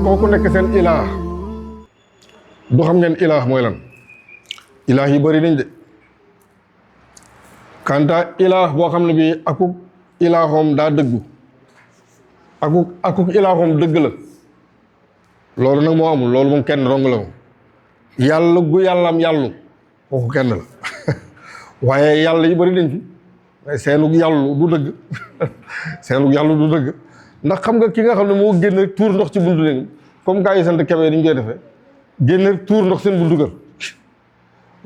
kooku nekk seen ilaah du xam ngeen ilaah mooy lan ilaah yi bëri nañ de kanta ilaah boo xam ne bii akuk ilaahoom daa dëggu akuk ilaahoom dëgg la loolu nag moo amul loolu moom kenn dong la moom yàlla gu yàllaam yàllu kooku kenn la waaye yàlla yi bëri nañ fi mais seenug yàllu du dëgg seenug yàllu du dëgg ndax xam nga ki nga xam ne moo génn rek tuur ndox ci buntu néeg comme gars yi sant Kébé ni ñu koy defee génn rek tuur ndox seen buntu kër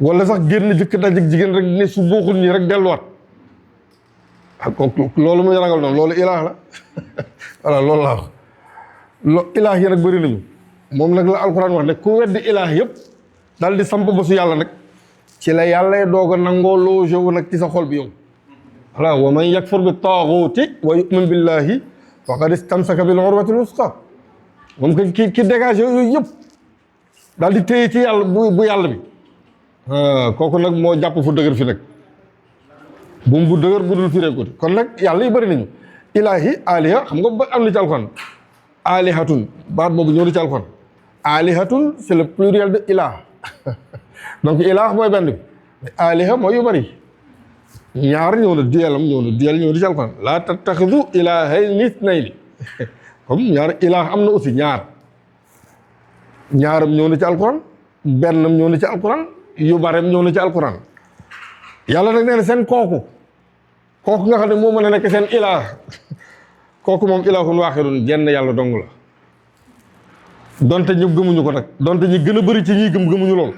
wala sax génn jëkk dajeg jigéen rek ne su booxul nii rek delluwaat ak kooku loolu muy ragal noonu loolu ilaah la voilà loolu laa wax ilaah yi nag bëri nañu moom nag la alquran wax ne ku weddi ilaah yëpp daal di samp ba su yàlla nag ci la yàlla doog a nangoo loge wu nag ci sa xol bi yow voilà wa man yakfur bi taaguuti wa yu'min billahi faqad istamsaka bil urwatil wusqa moom ki dégagé yooyu yëpp daal di téye ci yàlla bu yàlla bi kooku nag moo jàpp fu dëgër fi nag buum bu dëgër bu dul firee ko kon nag yàlla yi bëri nañu ilaahi aliha xam nga ba am na ci alxuraan alihatun baat boobu ñëw na ci alxuraan alihatun c'est le pluriel de ilah donc ilah mooy benn bi mais aliha mooy yu bëri ñaar ñëw na duelam ñëw na duel ñëw na ci alxuraan laa tattaxidu ilaahayni ithnayni comme ñaar ilah am na aussi ñaaram ñëw na ci alxuraan bennam ñëw na ci alxuraan yu bareem ñëw na ci alxuraan yàlla nag nee na seen kooku nga xam ne moo mën a nekk seen ilaah kooku moom ilaahun waaxidun jenn yàlla dong la donte ñëpp gëmuñu ko nag donte ñi gën a bëri ci ñiy gëmuñu lool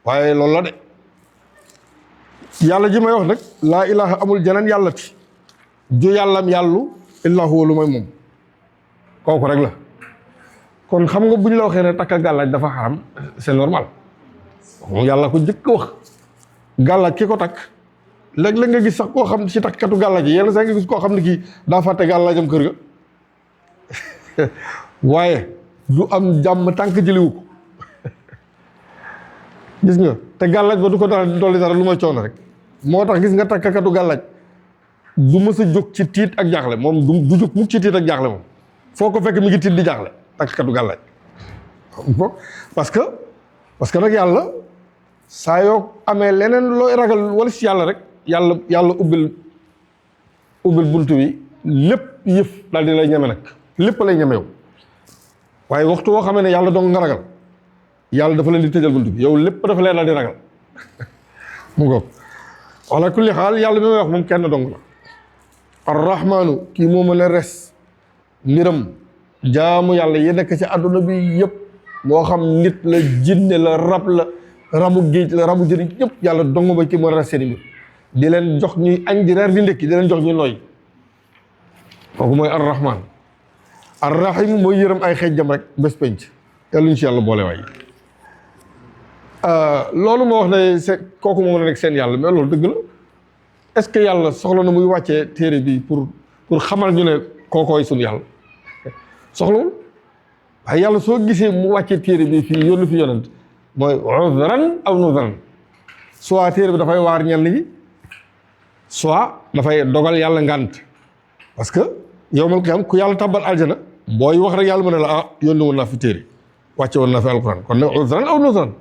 waaye loolu la de yàlla ji may wax nag laa ilaha amul jeneen yàlla ti ju yàllam yàllu illaa huwa lu may moom kooku rek la kon xam nga bu ñu la waxee ne takka gàllaaj dafa xaram c'est normal moom yàlla ko jëkk wax gàllaaj ki ko takk léeg-léeg nga gis sax koo xam ci takkatu gàllaaj yi yenn saa nga gis koo xam ne kii daa fàtte gàllaajam kër ga waaye du am jàmm tànk jëliwu ko gis nga te gàllaaj ba du ko dara dolli dara lu may coono rek moo tax gis nga takkatu gàllaaj du mës a jóg ci tiit ak jaaxle moom du jóg mukk ci tiit ak jaaxle moom foo ko fekk mi ngi tiit di jaaxle takkatu gàllaaj parce que nag yàlla saa yoo amee leneen looy ragal wala si yàlla rek yàlla ubbil buntu bi lépp yëf daal di lay ñeme nag lépp lay ñeme yow waaye waxtu woo xamee ne yàlla dong nga ragal yàlla dafa leen di tëjal buntu bi yow lépp dafa leen daal di ragal mu ngoog wala kulli xaal yàlla bi may wax moom kenn dong la arrahmaanu kii moo mën a res mbiram jaamu yàlla yi nekk ci àdduna bi yëpp moo xam nit la jinne la rab la rabu géej la rabu jëriñ yëpp yàlla dong ba ci mën a res seeni mbir di leen jox ñuy añ di reer di ndékki di leen jox ñuy nooy kooku mooy arrahman arrahim mooy yërëm ay xeejjam rek bés penc yàlla ñu ci yàlla boole waay loolu moo wax ne kooku moo mën a nekk seen yàlla mais loolu dëgg la est-ce que yàlla soxla na muy wàccee téere bi pour xamal ñu ne kookooy suñu yàlla soxlawul waaye yàlla soo gisee mu wàccee téere bi fii yónni fi yonent mooy uzran aw nuzran soit téere bi dafay waar ñenn ñi soit dafay dogal yàlla ngànt parce que yow mal qiyam ku yàlla tàbbal aljana booy wax rek yàlla mën ne la ah yónni woon naa fi téere wàcce woon naa fi alquran kon nag uzran aw nuzran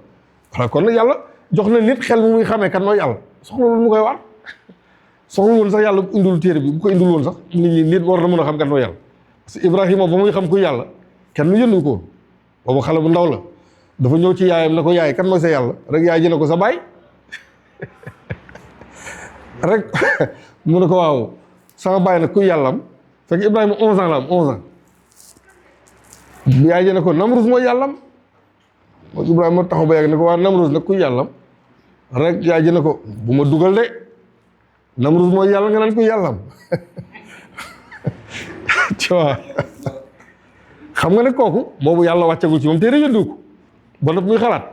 voilà kon nag yàlla jox na nit xel mu muy xamee kan mooy yàlla soxla woon mu koy waar soxla woon sax yàlla indul téere bi bu ko indul woon sax nit war na mën a xam kan mooy yàlla parce que Ibrahima ba muy xam kuy yàlla kenn yónni ko woon boobu xale bu ndaw la dafa ñëw ci yaayam ne ko yaay kan mooy sa yàlla rek yaay ji ne ko sa baay rek mu ne ko waaw sama baay nag kuy yàllam fekk Ibrahima 11 ans la am 11 ans yaay ji ne ko Namrus mooy yàllam moom Ibrahima taxaw ba yàgg ne ko waa Namrus nag kuy yàllam rek yaay ji ne ko bu ma dugal de Namrus mooy yàlla nga naan kuy yàllam tu vois xam nga ne kooku boobu yàlla wàccagul ci moom téere yëndu ko ba noppi muy xalaat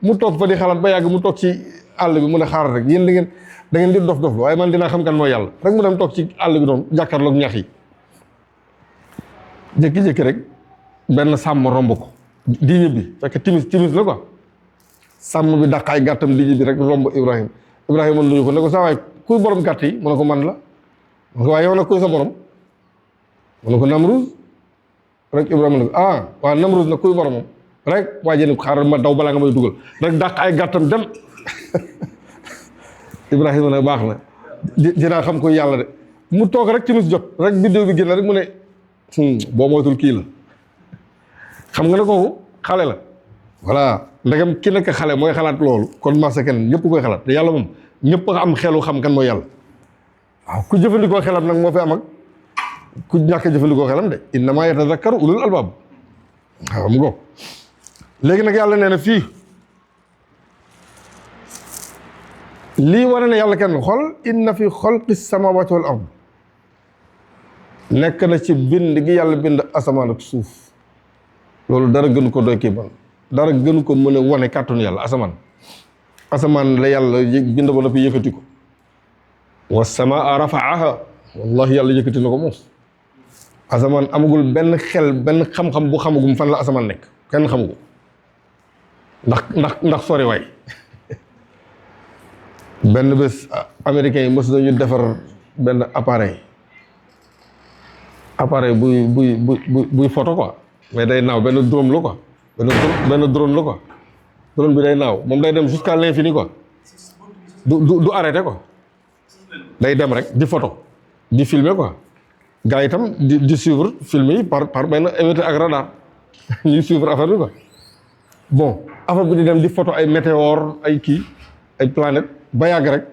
mu toog fa di xalaat ba yàgg mu toog ci àll bi mu ne xaaral rek yéen da ngeen di dof waaye man dinaa xam kan mooy yàlla rek mu dem toog ci àll bi noonu jàkkaarloog ñax yi jékki-jékki rek benn sàmm romb ko di ñibbi fekk timis la quoi sàmm bi daqaay gàttam di ñibbi rek romb Ibrahima nuyu ko ne ko saa waay kuy borom gàtt yi mu ne ko man la mu ne ko waaye yow nag kuy sa borom mu ne ko Namrus rek Ibrahima ne ko waa Namrud nag kuy boromam rek waa ji ne ko xaaral ma daw balaa nga may dugal rek dàq ay gàttam dem Ibrahima ne baax na dinaa xam ko yàlla de mu toog rek timis jot rek vidéo bi génn rek mu ne boo moytul kii la xam nga ne kooku xale la voilà ndegam ki nekk xale mooy xalaat loolu kon marché kenn ñëpp koy xalaat te yàlla moom ñëpp a am xelu xam kan mooy yàlla waaw ku jëfandikoo xelam nag moo fi am ak ku ñàkk a jëfandikoo xelam de innamaa yatazakkaru ulul albaab waaw mu go léegi nag yàlla nee na fii lii wane ne yàlla kenn xool inna fi xalqi samawati wal ard nekk na ci bind gi yàlla bind asamaan ak suuf loolu dara gënu ko doy kii ban dara gënu ko mën a wane kàttanu yàlla asamaan la yàlla bind ba noppi yëkkati ko wa samaa rafaaha wallahi yàlla yëkkati na ko moom asamaan amagul benn xel benn xam-xam bu xamagum fan la asamaan nekk kenn xamu ko ndax sori waay benn bés américains yi mos nañu defar benn appareil buy photo quoi mais day naaw benn drone la quoi benn drone la quoi drone bi day naaw moom day dem jusqu'à l'infini quoi du arrêté quoi day dem rek di photo di filmer quoi gars yi itam di suivre film yi par benn émetteur ak radar ñuy suivre affaire bi quoi bon affaire bi di dem di photo ay météore ay kii ay planète ba yàgg rek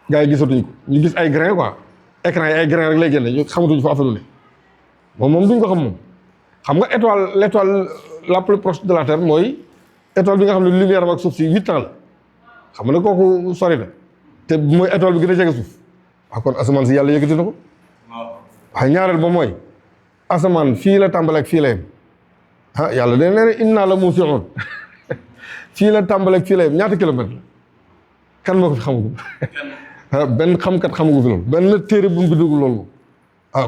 gars yi gisatuñ ko ñu gis ay grain quoi écran yi ay grain rek lay génne ñu xamatuñ fa affaire ne moom duñ ko xam moom xam nga l'étoile la plus proche de la terre mooy étoile bi nga xam ne lumière am ak suuf si 8 ans la xam nga ne kooku sori na te mooy étoile bi gën a jege suuf waaw kon asamaan si yàlla yëkkati na ko waaye ñaareel ba mooy asamaan fii la tàmbaleeg fii la yem yàlla da nee na innaa la muusi'uun fii la tàmbaleeg fii la yem ñaata kilomètre la kan moo ko fi xamagu benn xamkat xamagu fi loolu benn téere bu mu bindugul loolu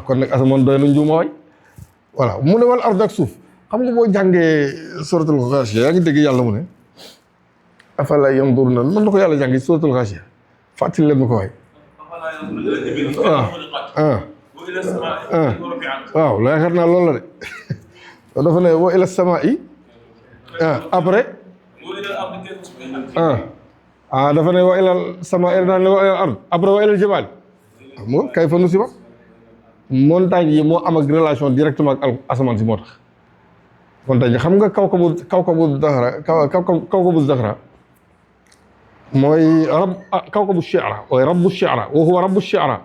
kon nag asamaan doy na njuuma waay voilà mu ne wal ard ak suuf xam nga boo jàngee suratul Ghaashiya yaa ngi dégg yàlla mu ne afalaa yanzuruuna man na ko yàlla jàngi suratul Ghaashiya fàttali leen ma ko waay waaw la yaakaar naa loolu la de dafa ne wa ila samaa'i après dafa ne wa ilal samaa'i daan ne wa ilal ard après wa ilal jibaal moo kayfa nusibat montagne yi moo am ak relation directement ak asamaan si moo tax montagne yi xam nga kawkabu Zahra mooy kawkabu shi'ra mooy rabbu shi'ra wa huwa rabbu shi'ra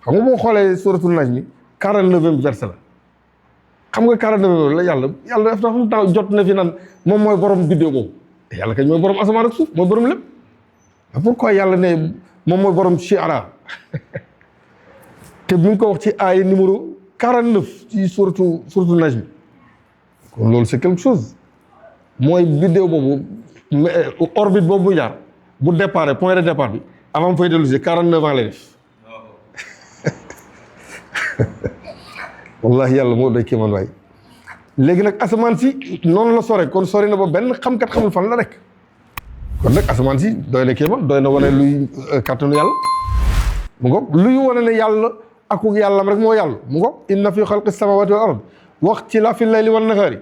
xam nga boo xoolee suratul najmi 49e verset la xam nga 49 la yàlla daf mu taw jot na fi naan moom mooy borom biddéew boobu yàlla kañ mooy borom asamaan ak suuf mooy borom lépp pourquoi yàlla ne moom mooy borom shi'ra te bi mu ko wax ci aaya numéro 49 ci suratul najmi kon loolu c'est quelque chose mooy biddéew boobu orbite boobu bu jaar bu départ point de départ bi avant fay dellu si 49 ans lay def wallahi yàlla moo doy kéemaan waay léegi nag asamaan si noonu la sore kon sori na ba benn xamkat xamul fan la rek kon nag asamaan si doy na kéemaan doy na wane luy kàttanu yàlla mu ngoog luy wane ne yàlla akuk yàllam rek moo yàlla mu ngoog inna fi xalqi samawati wal ard wax ci la fi layli wan nahaari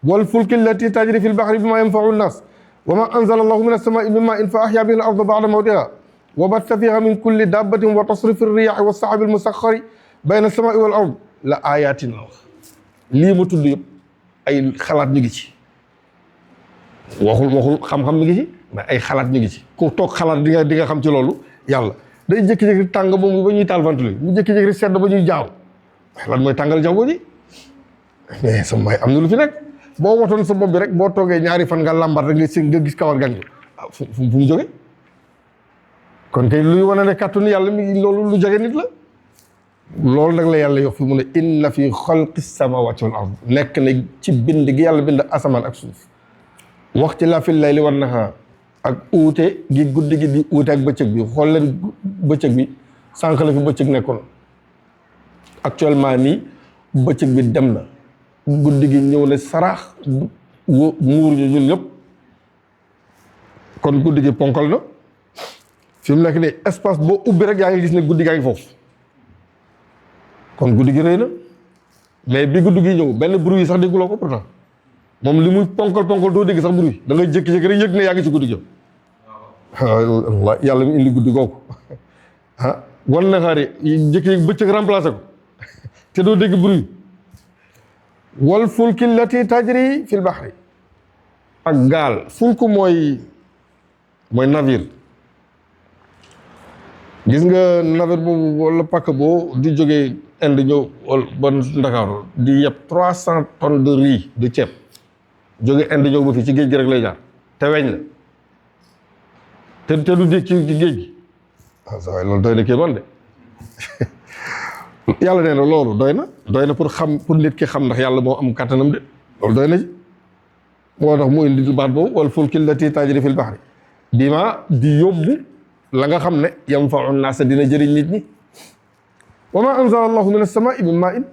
wal fulki allati tajri fi lbahri bima yanfau nnas wa ma anzala allahu min as-samai min ma'in fa ahya bihi al-arda ba'da mawtiha wa batta fiha min kulli dabbatin wa tasrifi ar-riyahi wa as-sahabi al-musakhkhari bayna as-samai wal ard la ayatin la wax lii ma tudd yëpp ay xalaat ñu ngi ci waxul xam-xam mi ngi ci mais ay xalaat ñu ngi ci ku toog xalaat di nga xam ci loolu yàlla day jékki-jékki tàng ba ñuy taal ventilo mu jékki-jékki sedd ba ñuy jaaw lan mooy tàngal jaww ji mais sama may am na lu fi nekk boo wotoon sa bopp bi rek boo toogee ñaari fan nga lambat rek nga gis kawar gang fu mu jóge kon kay luy wane ne kàttanu yàlla mi loolu lu jege nit la loolu nag la yàlla yox fi mu ne inna fi xalqi samawati wal ard nekk na ci bind gi yàlla bind asamaan ak suuf wax ci la fi layli wan nahaar ak uute gi guddi gi di uute ak bëccëg bi xool leen bëccëg bi sànq la fi bëccëg nekkoon actuellement nii bëccëg bi dem na guddi gi ñëw na saraax muur ñu ñun ñëpp kon guddi gi ponkal na fi mu nekk nii espace boo ubbi rek yaa ngi gis ne guddi gaa ngi foofu kon guddi gi rëy na mais bi guddi gi ñëw benn bruit sax dégguloo ko pourtant moom li muy ponkal doo dégg sax bruit da ngay jékki-jékki rek yëg ne yaa ngi ci guddi gi. waaw yàlla mi indi guddi googu ah wan na xaari jékki-jékki bëccëg remplacé ko te doo dégg bruit. wal fulki lati tajri fil bahri ak gaal fulku mooy navire. gis nga navire boobu wala paquebot di jógee Inde ñëw wala ba Ndakaaru di yeb 300 tonnes de riz de ceeb jóge Inde ñëw ba fii ci géej gi rek lay jaar te weñ la te du dégg ci géej gi waaw sa waay loolu doy na kéemaan de yàlla nee na loolu doy na pour nit ki xam ndax yàlla moo am kàttanam de loolu doy na ci moo tax mu indi baat boobu wal fulki llati tajri fil bahri bima di yóbbu la nga xam ne yanfa'u naasa dina jëriñ nit ñi wa ma anzala allahu min as-samaa'i min maa'in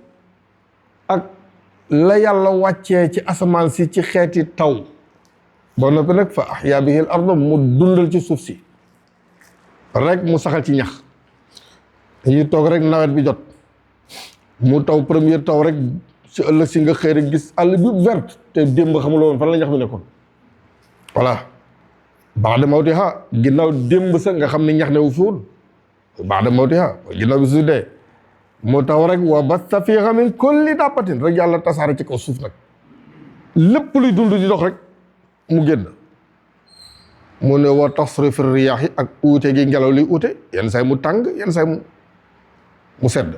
ak la yàlla wàccee ci asamaan si ci xeeti taw ba noppi nag fa ahyaa bihi al-arda mu dundal ci suuf si rek mu saxal ci ñax dañuy toog rek nawet bi jot mu taw première taw rek ci ëllëg si nga xëy rek gis àll bi verte te démb xamuloo woon fan la ñax bi nekkoon voilà ba'da mawtiha ginnaaw démb sa nga xam ne ñax ne wu fi woon ba'da mawtiha ginnaaw bi su dee mu taw rek wa bassa fiihaa min kulli dabbatin rek yàlla tasaare ci kaw suuf nag lépp luy dund di dox rek mu génn mu ne wa tasrifi riyaahi ak uute gi ngelaw li uute yenn saay mu tàng yenn saay mu sedd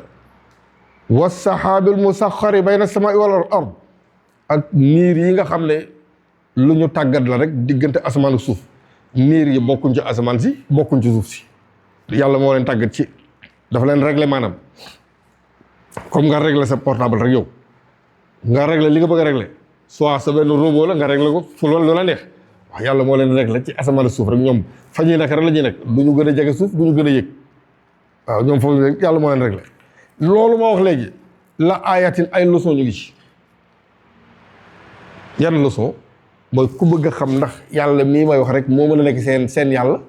wa sahaabil musaxxari bayna samaa'i wal ard ak niir yi nga xam ne lu ñu tàggat la rek diggante asamaan ak suuf niir yi bokkuñ ci asamaan si bokkuñ ci suuf si yàlla moo leen tàggat ci dafa leen régler maanaam comme nga régler sa portable rek yow nga régler li nga bëgg a régler soit sa benn robot la nga régler ko fu loolu la neex wax yàlla moo leen régler ci asamaan ak suuf rek ñoom fa ñuy nekk rek la ñuy nekk du ñu gën a jege suuf du ñu gën a yëg waaw ñoom foofu rek yàlla moo leen régler loolu ma wax léegi la ayatin ay leçon ñu ngi ci yan leçon mooy ku bëgg a xam ndax yàlla mii may wax rek moo mën a nekk seen yàlla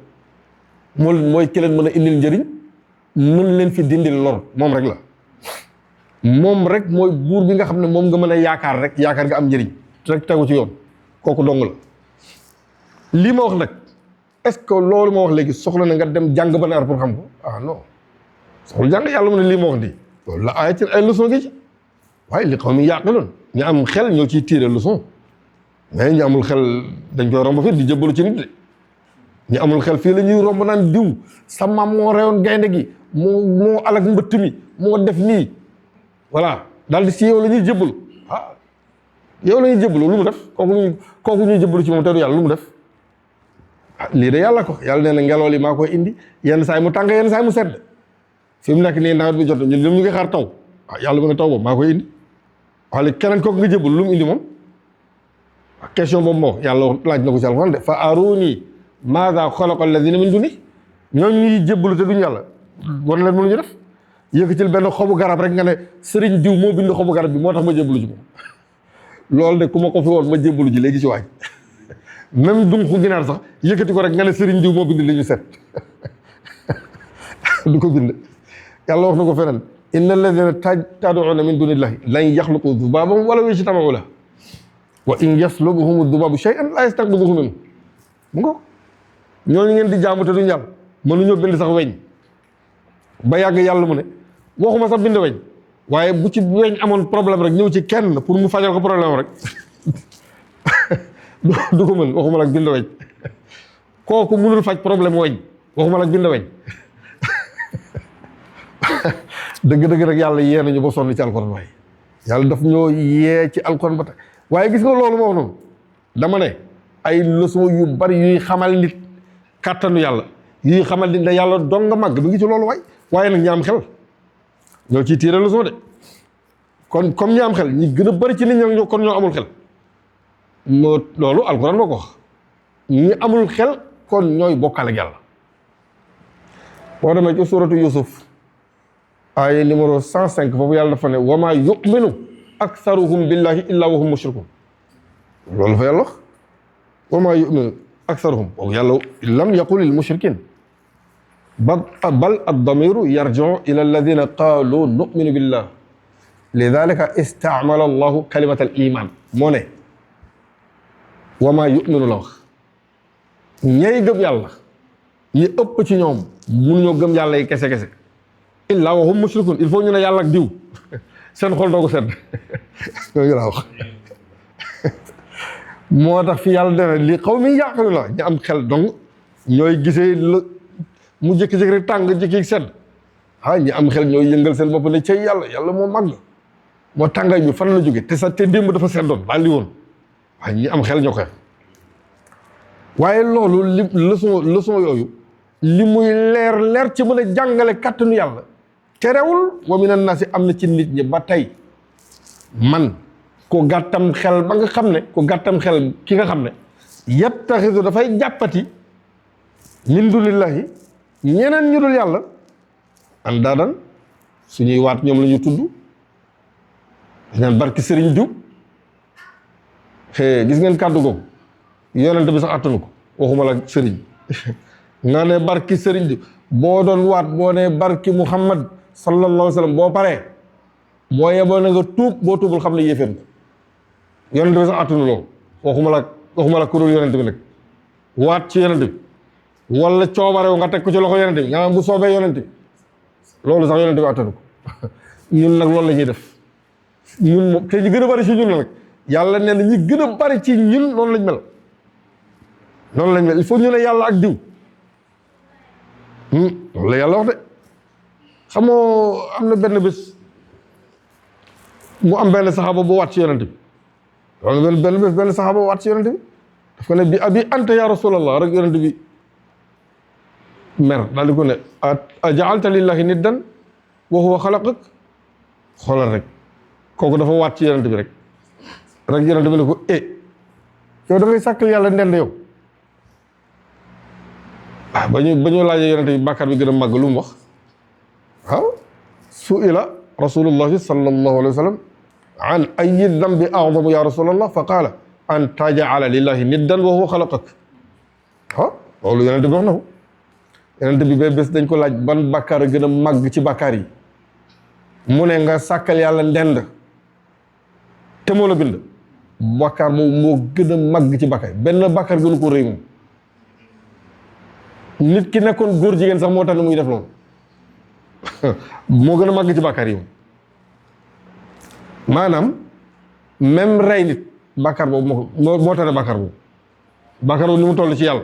mooy ki leen mën a indil njëriñ mën leen fi dindil lor moom rek la moom rek mooy buur bi nga xam ne moom nga mën a yaakaar rek yaakaar nga am njëriñ rek tegu ci yoon kooku dong la lii ma wax nag est-ce que loolu ma wax léegi soxla na nga dem jàng ba naar pour xam ko ah non soxla jàng yàlla mu ne lii ma wax di loolu la aaya ci ay leçon gi ci waaye li xaw mi yaaqiloon ñu am xel ñoo ciy tiire leçon mais ñu amul xel dañ koy romb fii di jëbbalu ci nit de ñu amul xel fii la ñuy romb naan diw sa maam moo reyoon gaynde gi moo alak mbëtt mi moo def nii voilà daal di si yow la ñuy jëbbalu ah yow la ñuy jëbbalu lu mu def kooku ñuy jëbbalu ci moom te du yàlla lu mu def ah lii de yàlla ko yàlla nee na ngelaw li maa koy indi yenn saay mu tàng yenn saay mu sedd fi mu nekk nii nawet bi jot ñun ñu ngi xaar taw ah yàlla mu ne taw boobu maa koy indi wax léegi keneen kooku nga jëbbalu lu mu indi moom question boobu moo yàlla laaj na ko ci alxuraan de fa aruni maada xalaqa alladina min duni ñooñu ñuy jébbalu te duñu yàlla war leen mënuñu def yëkkatil benn xobu garab rek nga ne sëriñ diw moo bind xobu garab bi moo tax ma jébbalu ji moom loolu de ku ma ko fi woon ma jébbalu ji léegi ci waaj même dunqu ginaar sax yëkkati ko rek nga ne sëriñ diw moo bind li ñu set du ko bind yàlla wax na ko feneen inna alladina tad'una min dunillahi lan yaxluqu dubaban walaw ijtama'u lahu wa in yaslubuhum dubabu shay'an la yastanqidhuhu minhu mu ngo ñooñu ngeen di jaamu te duñu yàlla mënuñoo bind sax weñ ba yàgg yàlla mu ne waxuma sax bind weñ waaye bu ci weñ amoon problème rek ñëw ci kenn pour mu fajal ko problème rek du ko mën waxuma lak bind weñ kooku mënul faj problème weñ waxuma lak bind weñ dëgg-dëgg rek yàlla yee nañu ba sonn ci alxuraan waaye yàlla daf ñoo yee ci alxuraan ba tey waaye gis nga loolu moo noonu dama ne ay leçon yu bari yuy xamal nit kàttanu yàlla yuy xamal nit ne yàlla dong nga màgg mi ngi ci loolu waaye nag ñi am xel ñoo ciy tiire leçon de kon comme ñi am xel ñi gën a bari ci nit ñi kon ñoo amul xel loolu alxuraan moo ko wax ñi amul xel kon ñooy bokkal ak yàlla boo demee ci suuratu Yusuf aaya numéro 105 foofu yàlla dafa ne wa maa yu'minu aktharuhum billahi illa wa hum mushrikun loolu fa yàlla wax wa maa yu'minu aktharuhum boobu yàlla lam yaqul lil mushrikin bal ad-damiru yarji'u ila alladhina qaalu nu'minu billah lidalika istaamala allahu kalimat al iman moo ne wa maa yuminu la wax ñay gëm yàlla ñi ëpp ci ñoom mënuñoo gëm yàlla yi kese illa wa hum mushrikun il faut ñu ne yàlla ak diw seen xol doo ko sedd yooyu laa wax moo tax fi yàlla dana li xaw mi yàqalu la ñu am xel donc ñooy gisee mu jékki-jékki rek tàng jékki sedd ñi am xel ñooy yëngal seen bopp ne cay yàlla moo màgg moo tàngaay bi fan la jóge te démb dafa seddoon baa li woon ñi am xel ñoo koy waaye loolu leçon yooyu li muy leer ci mën a jàngale kàttanu yàlla terewul wa minan naasi am na ci nit ñi ba tey man ko gàttam xel ba nga xam ne ko gàttam xel ki nga xam ne yattaxidu dafay jàppati min dunillahi ñeneen ñu dul yàlla andaadan suñuy waat ñoom la ñu tudd dañaan barki sëriñ diw gis ngeen kàddu googu yonent bi sax attanu ko waxuma la sëriñ nga ne barki sëriñ diw boo doon waat boo ne barki muhammad sallallahu alayhi wa sallam boo paree boo yeboo na nga tuub boo tuubul xam ne yéeféen ko yonent bi sax attanu loolu waxuma la ku dul yonent bi nag waat ci yonent bi wala coobarew nga teg ko ci loxo yonent bi nga naan bu soobee yonent bi loolu sax yonent bi attanu ko ñun nag loolu la ñuy def ñun moom te ñi gën a bari ci ñun la nag yàlla nee na ñi gën a bari ci ñun noonu lañ mel il faut ñu ne yàlla ak diw loolu la yàlla wax de xamoo am na benn bés mu am benn saxaaba bu waat ci yonent bi loolu benn bés benn saxaaba bu waat ci yonent bi daf ko ne bi abi anta ya rasulallah rek yonent bi mer daal di ko ne a jaalta lillahi niddan wa huwa xalaqak xoolal rek kooku dafa waat ci yonent bi rek yonent bi ne ko yow da ngay sàkkal yàlla ndend yow ba ñu laajee yonent bi bàkkaar bi gën a màgg lu mu wax su'ila rasulullahi sallallahu alayhi wa sallam an ayyi dambi a'zamu ya rasulallah fa qaala an taj'ala lillahi niddan wa huwa xalaqak loolu yonent bi wax na ko yonent bi ba bés dañ ko laaj ban bàkkaar a gën a màgg ci bàkkaar yi mu ne nga sàkkal yàlla ndend te moo la bind bàkkaar moo gën a màgg ci bàkkaar benn bàkkaar gënu ko rëy moom nit ki nekkoon góor jigéen sax moo tax ne muy def loolu moo gën a màgg ci bàkkaar yi moom maanaam même rey nit bàkkaar boobu moo tax ne bàkkaar boobu ni mu toll ci yàlla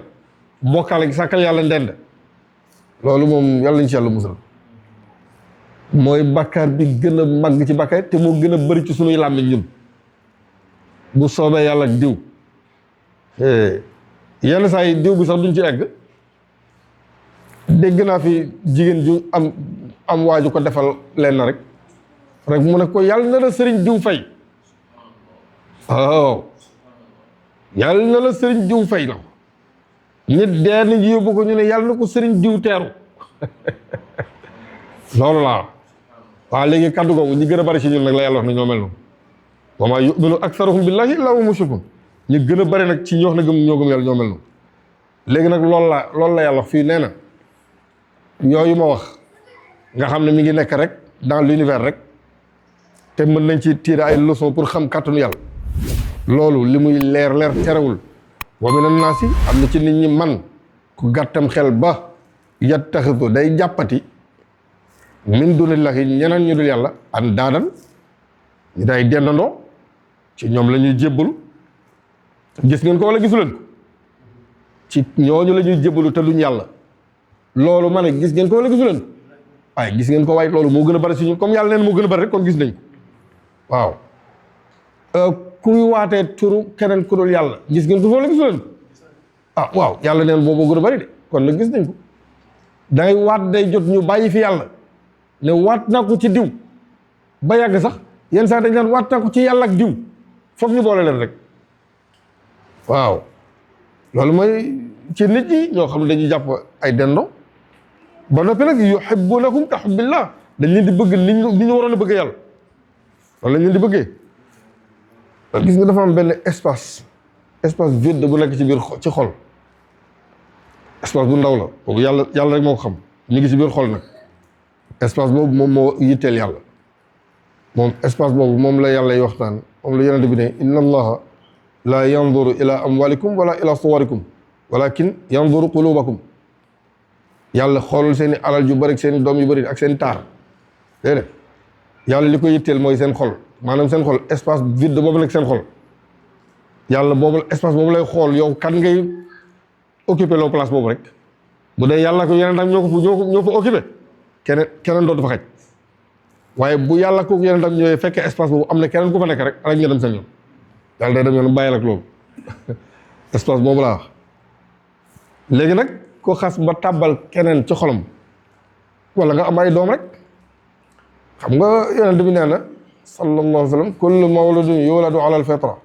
bokkaale gi sàkkal yàlla ndend loolu moom yàlla nañ ci yàlla musal mooy bàkkaar bi gën a màgg ci bàkkaar te moo gën a bëri ci sunuy làmmiñ ñun bu soobee yàlla ak diw yenn saa yi diw bi sax duñ ci egg dégg naa fi jigéen ju am waaju ko defal leen na rek mu ne ko yàlla na la sëriñ diw fay yàlla na la sëriñ diw fay la nit dee na yóbbu ko ñu ne yàlla na ko sëriñ diw teeru loolu laa waaw léegi kaddu googu ñi gën a bari ci ñun nag la yàlla wax na ñoo mel noonu wa maa yu'minu aktharuhum billahi illa hum mushrikun ñi gën a bari nag ci ñoo xam ne ñoo gëm yàlla ñoo mel noonu léegi nag loolu la yàlla wax fii nee na yooyu ma wax nga xam ne mi ngi nekk rek dans l'univers rek te mën nañ ci tirer ay leçons pour xam kàttanu yàlla loolu li muy leer terewul wa minan naasi am na ci nit ñi man ku gàttam xel ba yattaxidu day jàppati min dunillahi ñeneen ñu dul yàlla an daadan ñu day dendandoo ci ñoom la ñuy jébbalu gis ngeen ko wala gisuleen ko ci ñooñu la ñuy jébbalu te duñ yàlla loolu ma ne gis ngeen ko wala gisuleen ko waaye gis ngeen ko waaye loolu moo gën a bari si ñun comme yàlla neen moo gën a bari rek kon gis nañ ko waaw kuy waatee turu keneen ku dul yàlla gis ngeen ko wala gisuleen ko waaw yàlla neen boobu moo gën a bari de kon nag gis nañ ko dangay waat day jot ñu bàyyi fi yàlla ne waat naa ko ci diw ba yàgg sax yenn saa dañ naan waat naa ko ci yàlla ak diw foog ñu boole leen rek waaw loolu mooy ci nit ñi ñoo xam ne dañuy jàpp ay dendo ba noppi nag yuhibbunahum ka hubbillah dañ leen di bëgg ni ñu waroon a bëgg yàlla loolu lañ leen di bëggee gis nga dafa am benn espace vide bu nekk ci biir ci xol espace bu ndaw la boobu yàlla rek moo ko xam ñu ngi ci biir xol nag espace boobu moom moo yitteel yàlla moom espace boobu moom la yàlla y waxtaan moom la yonente bi ne inna allaha la yanzuru ila amwalikum wala ila suwarikum walakin yanzuru qulubakum yàlla xoolul seen i alal yu bëri seen i doom yu bëri ak seen i taar déedéet yàlla li ko yitteel mooy seen xol maanaam seen xol espace vide boobu nekk seen xol yàlla boobu espace boobu lay xool yow kan ngay occupé loo place boobu rek bu dee yàlla ko yeneen tam ñoo fa occupé keneen dootu fa xaj waaye bu yàlla ko yeneen tam ñëwee fekkee espace boobu am na keneen ku fa nekk rek ñu dem seen yoon yàlla day dem yoon bàyyil ak loolu espace boobu laa wax léegi nag ko xas ba tàbbal keneen ci xolam wala nga am ay doom rek xam nga yonent bi nee na sallallahu alayhi wa sallam kullu mawludun yuladu ala al fitra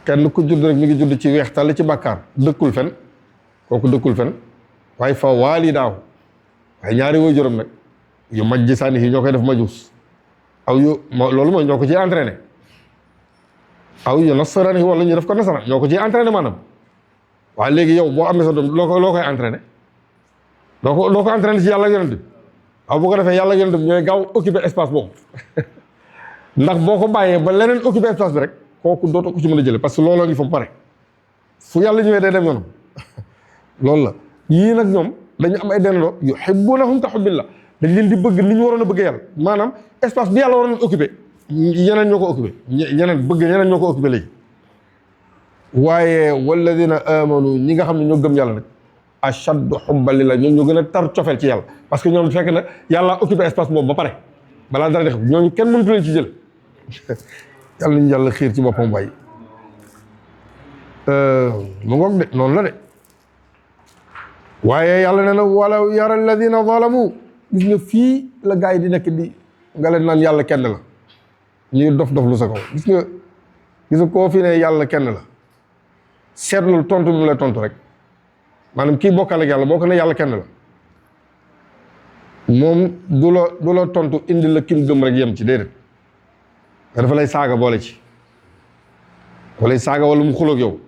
kenn ku judd rek mi ngi judd ci weex tàll ci bàkkaar dëkkul fen kooku dëkkul fen waaye fa waalidaahu waaye ñaari waajuram nag yu majji sànni yi ñoo koy def majuus aw yu loolu mooy ñoo ko ciy entraîné aw yu nasarani wala ñu def ko nasaraan ñoo ko ciy entraîné maanaam waaye léegi yow boo amee sa doom loo koy entraîné loo ko entraîné ci yàlla ak yonent bi waaw bu ko defee yàlla ak yonent bi ñooy gaaw occupé espace boobu ndax boo ko bàyyee ba leneen occupé espace bi rek kooku dootoo ko ci mën a jële parce que looloo ngi fa pare fu yàlla ñëwee day dem yoonam loolu la yii nag ñoom dañu am ay dendandoo yuhibbunahum ka hubbillah dañ leen di bëgg ni ñu waroon a bëgg yàlla maanaam espace bi yàlla waroon a occupé ñeneen ñoo ko occupé ñeneen ñoo ko occupé léegi waaye walladina amanu ñi nga xam ne ñoo gëm yàlla nag ashaddu hubban lillah ñoom ñoo gën a tar cofeel ci yàlla parce que ñoom fekk na yàlla occupé espace boobu ba pare balaa dara def ñooñu kenn mënatu leen ci jël yàlla nañu yàlla xiir ci boppam bàyyi mu ngoog de noonu la de waaye yàlla nee na walaw yara alladina zalamu gis nga fii la gars yi di nekk di nga leen naan yàlla kenn la ñuy dof lu sa kaw gis nga koo fi ne yàlla kenn la seetlul tontu bi mu lay tontu rek maanaam kii bokkal ak yàlla boo ko ne yàlla kenn la moom du la tontu indi la kim gëm rek yem ci déedéet dafa lay saaga boole ci dafa lay saaga wala mu xuloog yow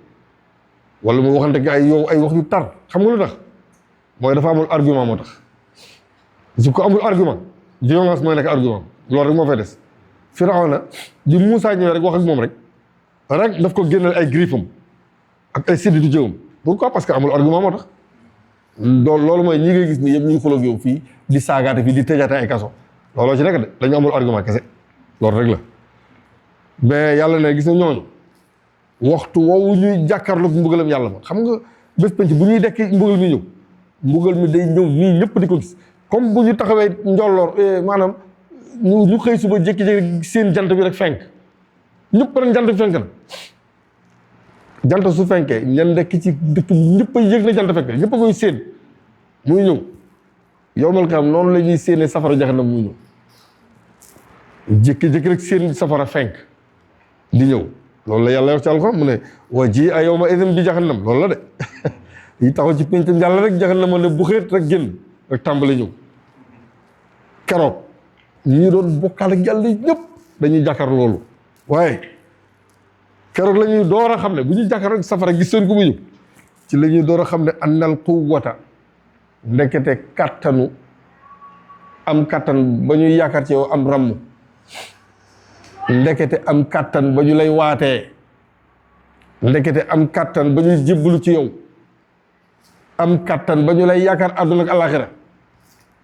wala mu waxante ak ay wax yu tar xam nga lu tax mooy dafa amul argument moo tax su ko amul argument violence mooy nekk argument loolu rek moo fay des Firawna di Muusaa ñëwee rek wax ak moom rek daf ko génneel ay griffam ak ay sidditu jëwam pourquoi parce que amul argument moo tax loolu mooy ñi ngay gis ni yëpp ñuy xuloog yow fii di saagaate fii di tëjaate ay kaso looloo ci nekk de dañu amul argument kese loolu rek la mais yàlla ne gis na ñooñu waxtu woowu ñuy jàkkaarloog mbugalam yàlla ma xam nga bés penc bu ñuy dekk mbugal mi ñëw mbugal mi day ñëw nii ñëpp di ko gis comme bu ñu taxawee njolloor maanaam ñu xëy suba jékki-jékki seen jant bi rek fenk ñëpp rek jant bi fenk na jant su fenkee ñan nekk ci dëkk ñëpp a yëg na jant fenk ñëpp a koy séen muy ñëw yowmal qiyaama noonu la ñuy séenee safara jahannam muy ñëw jékki-jékki rek seen safara fenk di ñëw loolu la yàlla wax ci alxuraan mu ne wa ji a yawma idin bi jahannam loolu la de yi taxaw ci péncam yàlla rek jahannam ne bu xeet rek génn rek tàmbali ñëw keroog ñi doon bokkaal ak yàlla ñëpp dañuy jàkkaar loolu waaye keroog la ñuy door a xam ne bu ñuy jàkkaar rek safara gis seen ko mu ñëw ci la ñuy door a xam ne annal quwwata ndekete kattanu am kattan ba ñuy yaakaar ci yow am ramm ndekete am kattan ba ñu lay waatee ndekete am kattan ba ñuy jébbalu ci yow am kattan ba ñu lay yaakaar àdduna ak alaxira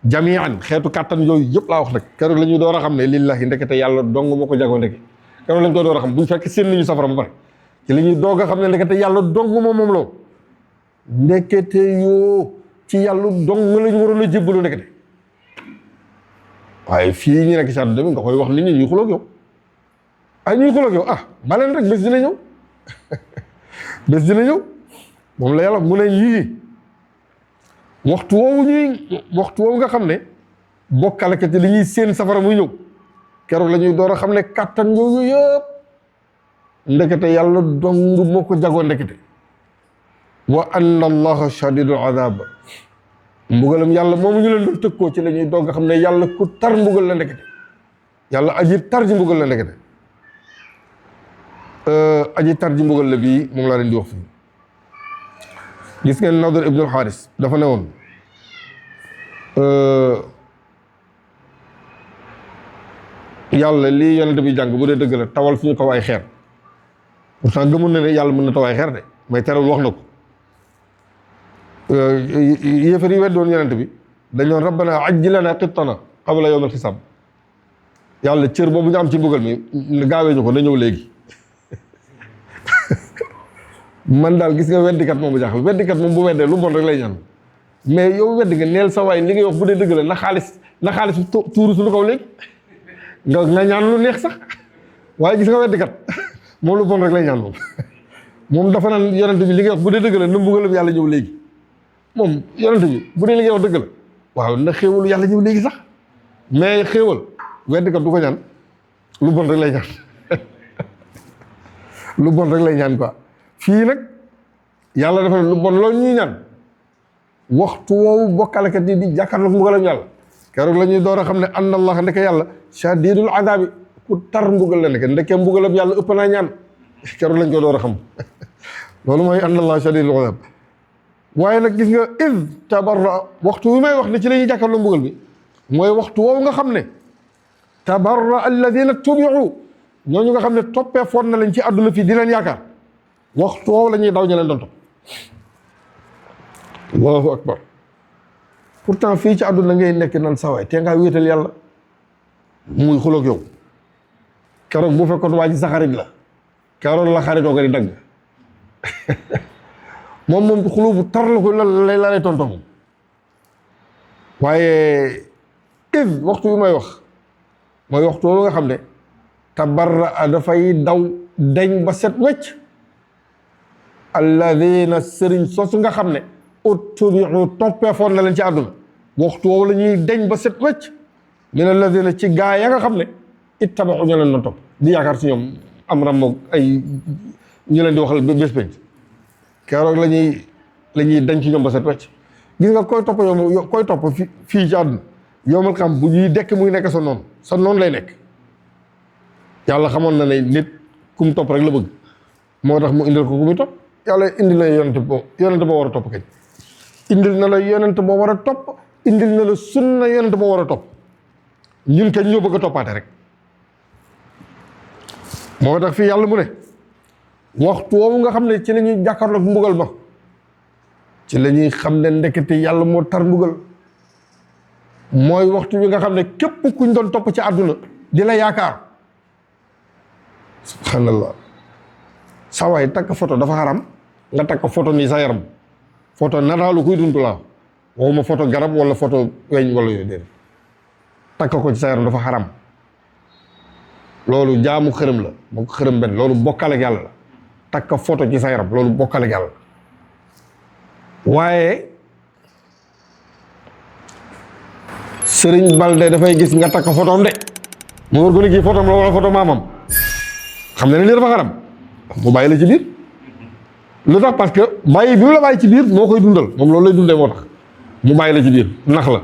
jamian xeetu kattan yooyu yëpp laa wax nag keroog la ñuy door a xam ne lillahi ndekete yàlla dong moo ko jagoo ndeke keroog lañ koy door a xam bu ñu fekk seen nañu safara ba pare ci la ñuy doog a xam ne ndekete yàlla dong moom loo ndekete yoo ci yàlla dong la ñu waroon a jébbalu ndekete waaye fii ñu nekk ci àdduna bi nga koy wax nit ñi ñuy xuloog yow ay ñuy xuloog yow baleen rek bés dina ñëw bés dina ñëw moom la yàlla mu ne yii waxtu woowu nga xam ne bokkalekat yi li ñuy seen safara muy ñëw keroog la ñuy door a xam ne kàttan yooyu yëpp ndekete yàlla dong moo ko jagoo ndekete wa anna allaha shadidul azab mbugalam yàlla moomu ñu leen doon tëkkoo ci la ñuy doog nga xam ne yàlla ku tar mbugal la ndekete yàlla aji tar ji mbugal la ndekete aji tar ji mbugal la bii moom laa leen di wax fii gis ngeen Nadr ibnul Xaaris dafa ne woon yàlla lii yonent bi jàng bu dee dëgg la tawal suñu kaw ay xeer pourtant gëmul na ne yàlla mën na taw ay xeer de mais terewul wax na ko yéefar yi weddoon yonent bi dañoon rabbana ajjil lana qittana qabla yawm al-xisaab yàlla cër boobu ñu am ci mbugal mi gaawee ñu ko na ñëw léegi man daal gis nga weddikat moom bu jaaxal weddikat moom bu weddee lu bon rek lay ñaan mais yow weddi nga neel sa waay li ngay wax bu dee dëgg la na xaalis tuuru suñu kaw léegi nga ñaan lu neex sax waaye gis nga weddikat moom lu bon rek lay ñaan moom dafa naan yonent bi li ngay wax bu dee dëgg la na mbugalam yàlla ñëw léegi moom yonent bi bu dee li ngay wax dëgg la waaw na xéewalu yàlla ñëw léegi sax mais xéewal weddikat du ko ñaan lu bon rek lay ñaan lu bon rek lay ñaan quoi fii nag yàlla dafa ne lu bon loolu ñuy ñaan waxtu woowu bokkalekat yi di jàkkaarloog mbugalam yàlla keroog la ñuy door a xam ne anna allah ndeke yàlla shadidul adabi ku tar mbugal la ndeke mbugalam yàlla ëpp naa ñaan keroog lañ ko door a xam loolu mooy anna allah shadidul adab waaye nag gis nga iz tabarra waxtu wi may wax ne ci la ñuy jàkkaarloog mbugal bi mooy waxtu woowu nga xam ne tabarra alladina tubiu ñooñu nga xam ne toppee foon na leen ci àdduna fii di leen yaakaar waxtu woowu la ñuy daw ñu leen doon topp allahu akbar pourtant fii ci àdduna ngay nekk nan sawaay te ngaa wéetal yàlla muy xuloog yow keroog bu fekkoon waa ji sa xarit la keroog la xaritoo ko di dagg moom xuloo bu tar la ko la lay tonto moom waaye is waxtu bi may wax mooy waxtu woowu nga xam ne tabarra dafay daw dañ ba set wecc alladina sëriñ soosu nga xam ne uttubiu toppee foon na leen ci àdduna waxtu woowu la ñuy deñ ba set wecc min alladina ci gaa ya nga xam ne ittabaxu ñu leen doon topp di yaakaar si ñoom am ram moog ay ñu leen di waxal bés penc keroog la ñuy dañ ci ñoom ba set wecc gis nga koy topp yow koy topp fii ci àdduna yowmal xam bu ñuy dekk muy nekk sa noonu lay nekk yàlla xamoon na ne nit ku mu topp rek la bëgg moo tax mu indil ko ku muy topp yàlla indil na yonent boo war a topp kañ indil na la yonent boo war a topp indil na la sunna yonent boo war a topp ñun kañ ñoo bëgg a toppaate rek moo tax fii yàlla mu ne waxtu woowu nga xam ne ci la ñuy jàkkaarloog mbugal ma ci la ñuy xam ne ndekete yàlla moo tar mbugal mooy waxtu bi nga xam ne képp kuñ doon topp ci àdduna di la yaakaar subhanallah sa waay takk photo dafa xaram nga takk photo nii sa yaram photo nataalu kuy dund laa waxuma photo garab wala photo weñ wala yooyu déedéet takk ko ci sa yaram dafa xaram loolu jaamu xërëm la moo ko xërëm benn loolu bokkale ak yàlla la takk photo ci sa yaram loolu bokkale ak yàlla waaye Sëriñ Balde dafay gis nga takk photom de mu war ko ni kii photom la wala photo maamam xam ne lii dafa xaram mu bàyyi la ci biir lu tax parce que bàyyi bi mu la bàyyi ci biir moo koy dundal moom loolu lay dundee moo tax mu bàyyi la ci biir nax la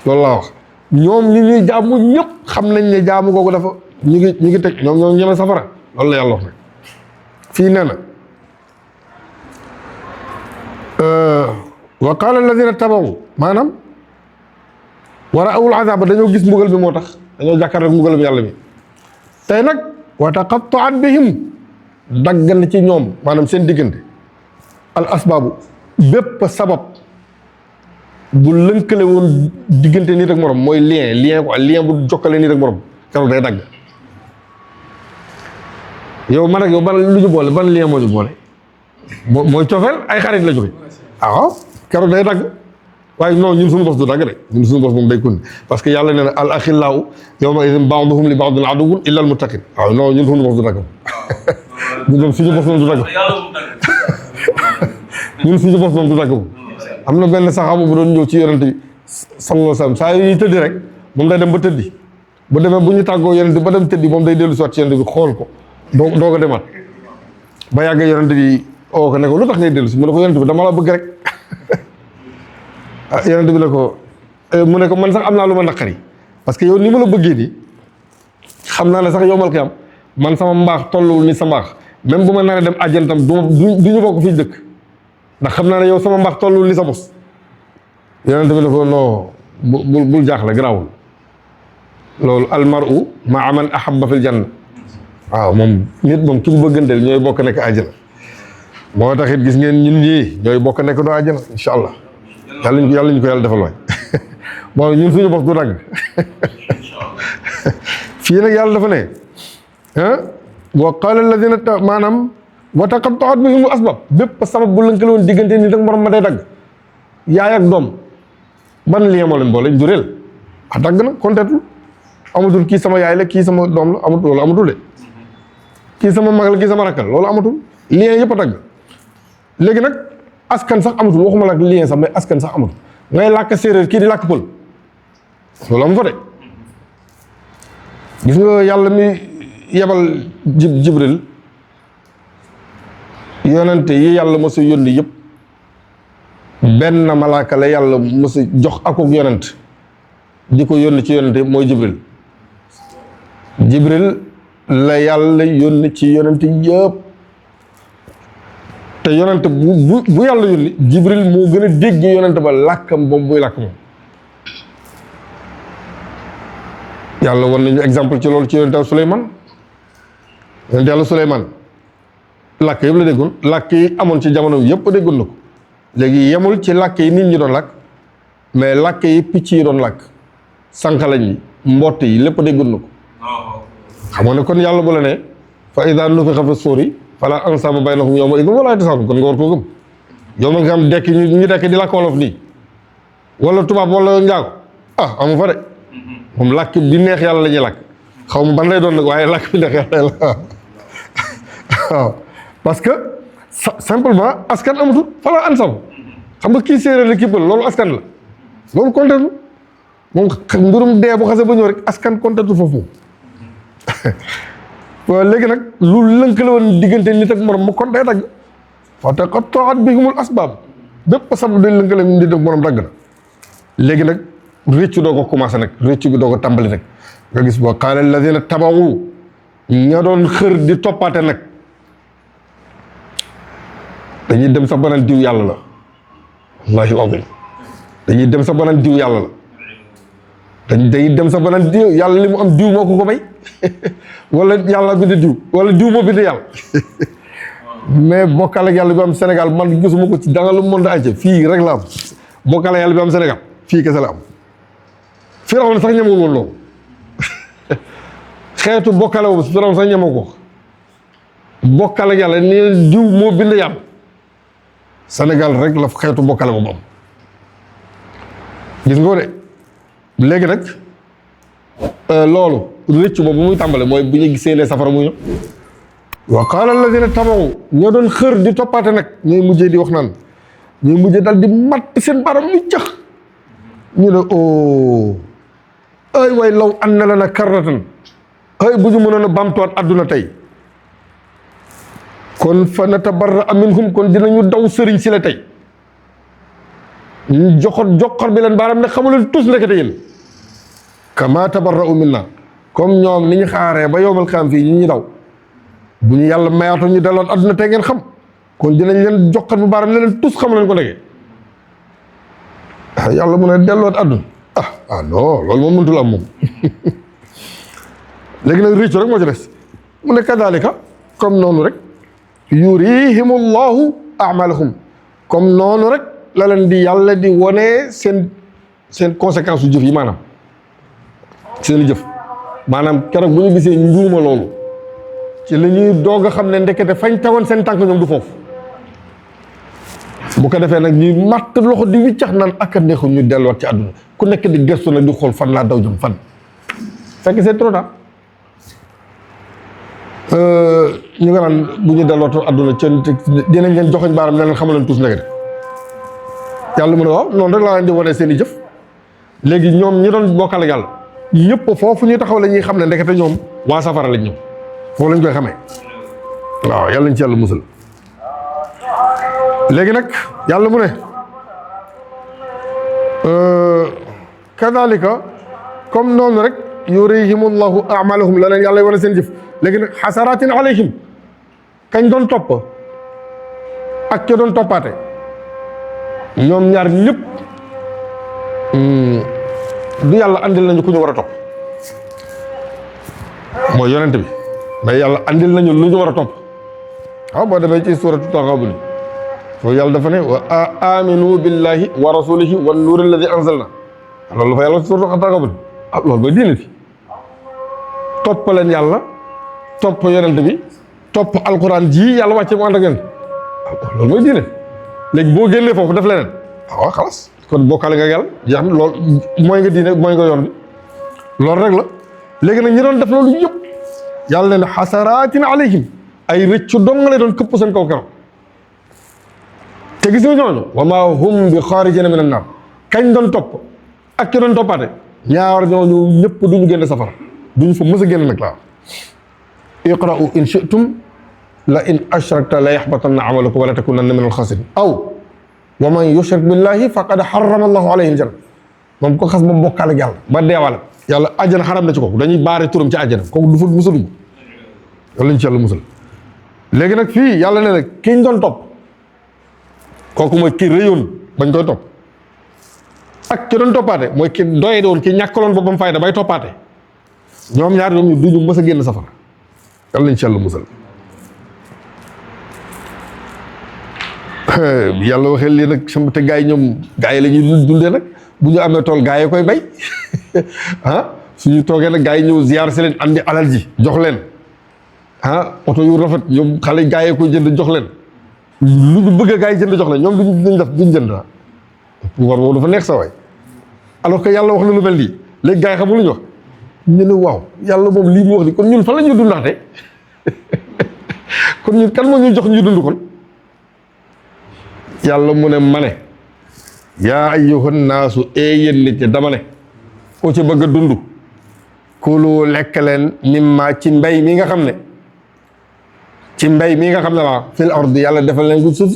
loolu laa wax ñoom ñi ñuy jaamu ñëpp xam nañ ne jaamu googu dafa ñu ngi teg ñoom ñeme safara loolu la yàlla wax nag fii nee na wa qaala alladina tabawu maanaam wa ra'awul azaaba dañoo gis mbugal bi moo tax dañoo jàkkaar rek mbugal bi yàlla bi tey nag wa taqatta'at bihim dagg na ci ñoom maanaam seen diggante al asbaabu bépp sabab bu lënkale woon diggante nit ak morom mooy lien bu jokkale nit ak morom keroog day dagg yow man ak yow ban lu ñu boole ban lien moo ñu boole mooy cofeel ay xarit la jóge waaw keroog day dagg waaye non ñun suñu bos du dagg de ñun suñu bos moom day kun parce que yàlla nee na al axillaahu yawma idin ba'duhum li ba'din aduwwun illa al muttaqin waaw non ñun suñu bos du dagg ñun moom suñu bos moom du dagg ñun suñu bos moom du dagg am na benn saxaaba bu doon ñëw ci yonent bi sallallahu alayhi wasallam saa yu tëddi rek moom day dem ba tëddi bu demee bu ñu tàggoo yonent bi ba dem tëddi moom day dellu si waat ci yonent bi xool ko doo ko demaat ba yàgg yonent bi oo ko ne ko lu tax ngay dellu si mu ne ko yonent bi dama la bëgg rek yonent bi ne ko mu ne ko man sax am naa lu ma naqari parce que yow ni ma la bëggee nii xam naa ne sax yowmal qiyaam man sama mbaax tolluwul ni sa mbaax même bu ma naree dem àjjana tam du ñu bokk fii dëkk ndax xam naa ne yow sama mbaax tolluwul ni sa bos yonent bi ne ko non bul jaaxle garaawul loolu almaru maa man ahabba fil janna waaw moom nit moom ki mu bëgganteel ñooy bokk nekk àjjana moo tax it gis ngeen ñun ñii ñooy bokk nekk doo àjjana incha allah yàlla ñu ko yàlla defal waay bon ñun suñu bos du dagg fii nag yàlla dafa ne wa qaala alladina maanaam wa taqatta'at bihimul asbab bépp sabab bu lënkale woon diggante nit ak morom ma day dagg yaay ak doom ban lien moo leen boole jureel dagg na konteetul amatul kii sama yaay la kii sama doom la amatul loolu amatul de kii sama mag la kii sama rakk la loolu amatul lien yëpp a dagg léegi nag askan sax amatul waxuma la ak lien sax mais askan sax amatul ngay làkk séeréer kii di làkk pël loolu am fa de gis nga yàlla mi yebal jibril yonente yi yàlla mos a yónni yëpp benn malaaka la yàlla mos a jox akuk yonent di ko yónni ci yonente mooy jibril la yàlla yónni ci yonente yëpp te yonente bu yàlla yónni jibril moo gën a dégg yonente ba làkkam boobu buy làkk moom yàlla wan nañu exemple ci loolu ci yonente Suleymaan yonente yàlla Suleymaan làkk yëpp la déggoon làkk yi amoon ci jamono yëpp déggoon na ko léegi yemul ci làkk yi nit ñi doon làkk mais làkk yi picc yi doon làkk sànqalañ yi mbott yi lépp déggoon na ko xam nga ne kon yàlla bu la ne fa idaa nufixa fi suuri falaa ansaaba baynahum yawma idin walaa yatasaaluun kon nga war koo gëm yow ma nga xam dekk ñu dekk di làkk wolof nii wala tubaab wala njaago amu fa de moom làkk bi neex yàlla la ñuy làkk xaw ma ban lay doon nag waaye làkk bi neex yàlla la waaw parce que simplement askan amatul falaa ansaaba xam nga kii séeréer la kii pël loolu askan la loolu konteetu moom mbirum dee bu xasee ba ñëw rek askan konteetu foofu waaw léegi nag lu lënkale woon diggante nit ak morom mu kon day dagg fa taqatta'at bihimul asbaab bépp sabab day lënkale nit ak morom dagg na léegi nag réccu doo ko commencé nag réccu gi doo ko tàmbali nag nga gis boo qaala alladina tabawu ña doon xër di toppaate nag dañuy dem sa banaan diw yàlla la wallahi alazim dañuy dem sa banaan diw yàlla la dañuy dem sa banaan diw yàlla li mu am diw moo ko may wala yàlla bind diw wala diw moo bind yàlla mais bokkale ak yàlla bi am Sénégal man gisuma ko ci dans le monde entier fii rek la am bokkale yàlla bi am Sénégal fii kese la am Firawna sax ñemewul woon loolu xeetu bokkale boobu Firawna sax ñemewu ko bokkale ak yàlla ni diw moo bind yàlla Sénégal rek la xeetu bokkale boobu am gis nga ko de léegi nag loolu rëcc boobu muy tàmbale mooy bu ñu gisee ne safara muy ñëw wa qaala alladina tabaxu ñoo doon xër di toppaate nag ñooy mujjee di wax naan ñooy mujjee dal di matt seen baram ñu cax ñu ne ay waay law an na lana karratan ay bu ñu mënoon a bamtuwaat adduna tey kon fa natabarra minhum kon dinañu daw sëriñ si la tey ñu joxor bi leen baaraam ne xamuleen tus ndekete yéen kama tabarra'u minna comme ñoom ni ñu xaaree ba yowmal xiyaam fii ñu daw bu ñu yàlla mayaatu ñu delloon adduna tey ngeen xam kon dinañ leen joxor bu baaraam ne leen tus xamu leen ko ndeke yàlla mu ne delloot adduna non loolu moom mënutul am moom léegi nag réccu rek moo ci des mu ne kadalika comme noonu rek yurihimullahu a'malahum comme noonu rek la leen di yàlla di wone seen conséquence su jëf yi maanaam seen jëf maanaam keroog bu ñu gisee njuuma loolu ci la ñuy doog a xam ne ndekete fañ tegoon seen tànk ñoom du foofu bu ko defee nag ñuy matt loxo di wiccax naan ak a neexul ñu delluwaat ci àdduna ku nekk di gestu nag di xool fan laa daw jëm fan fekk c'est trop tard ñu nga naan bu ñu delluwaat àdduna ci dinañ leen joxoñ baaram ne leen xamal leen tous ndekete yàlla mu ne waaw noonu rek laa leen di wane seen i jëf léegi ñoom ñi doon bokkal ak yàlla ñëpp foofu ñu taxaw la ñuy xam ne ndekete ñoom waa safara lañ ñëw foofu lañ koy xamee waaw yàlla ñu ci yàlla musal léegi nag yàlla mu ne kadalika comme noonu rek yurihimullahu a'malahum la leen yàlla wane seen jëf léegi nag xasaratin alayhim kañ doon topp ak ca doon toppaate ñoom ñaar ñëpp du yàlla andil nañu ku ñu war a topp mooy yonent bi mais yàlla andil nañu lu ñu war a topp waaw boo demee ci suuratu Taghaabun foofu yàlla dafa ne wa aminu billahi wa rasulihi wan nuuri alladi anzalna loolu la fa yàlla suuratu Taghaabun loolu mooy diine fi topp leen yàlla topp yonent bi topp alquran ji yàlla wàcce mu ànd ak yéen loolu mooy diine léegi boo génnee foofu def leneen waaw xalaas kon bokkaale nga yàlla jeex na loolu mooy nga diine mooy nga yoon bi loolu rek la léegi nag ñi doon def loolu yëpp yàlla ne xasaraatin alayhim ay rëccu dong nga lay doon këpp seen kaw keroog te gis nga ñooñu wa maa hum bi xaarijina mina naar kañ doon topp ak ki doon toppaate ñaar ñooñu ñëpp duñu génn safara duñu fa mës a génn nag laa iqra'u in shi'tum la in ashrakta la yaxbatanna amaluka wala takunanna min alxasirin aw wa man yushrik billahi faqad harrama allahu alayhi aljanna moom ko xas ba bokkaale ak yàlla ba deewale yàlla àjjana xaram na ci kooku dañuy baare turam ci àjjana kooku du fa musa dugg yàlla ñu ci yàlla musal léegi nag fii yàlla ne nag kiñ doon topp kooku mooy ki réyoon bañ koy topp ak ki doon toppaate mooy ki doye doon ki ñàkkaloon boppam fayda bay toppaate ñoom ñaar ñoom ñu duñu mës a génn safara yàlla ñu ci yàlla musal yàlla waxee lii nag sama te gaa yi ñoom gaa yi la ñuy dundee nag bu ñu amee tool gaa yi koy bay ah suñu toogee nag gaa yi ñëw ziar si leen andi alal ji jox leen oto yu rafet ñoom xale gaa yi koy jënd jox leen lu ñu bëgg a gaa yi jënd jox leen ñoom duñ jënd pouvoir boobu dafa neex sa waay alors que yàlla wax na lu mel nii léegi gaa yi xamul lu ñu wax ñu ne waaw yàlla moom lii mu wax ni kon ñun fan la ñuy dundaate kon ñun kan moo ñuy jox ñu dund kon yàlla mu ne ma ne yaa ayyuhan naasu yéen nit ñi dama ne ku ci bëgg a dund kulu lekk leen mimma ci mbay mi nga xam ne laa fil ardi yàlla defal leen ko suuf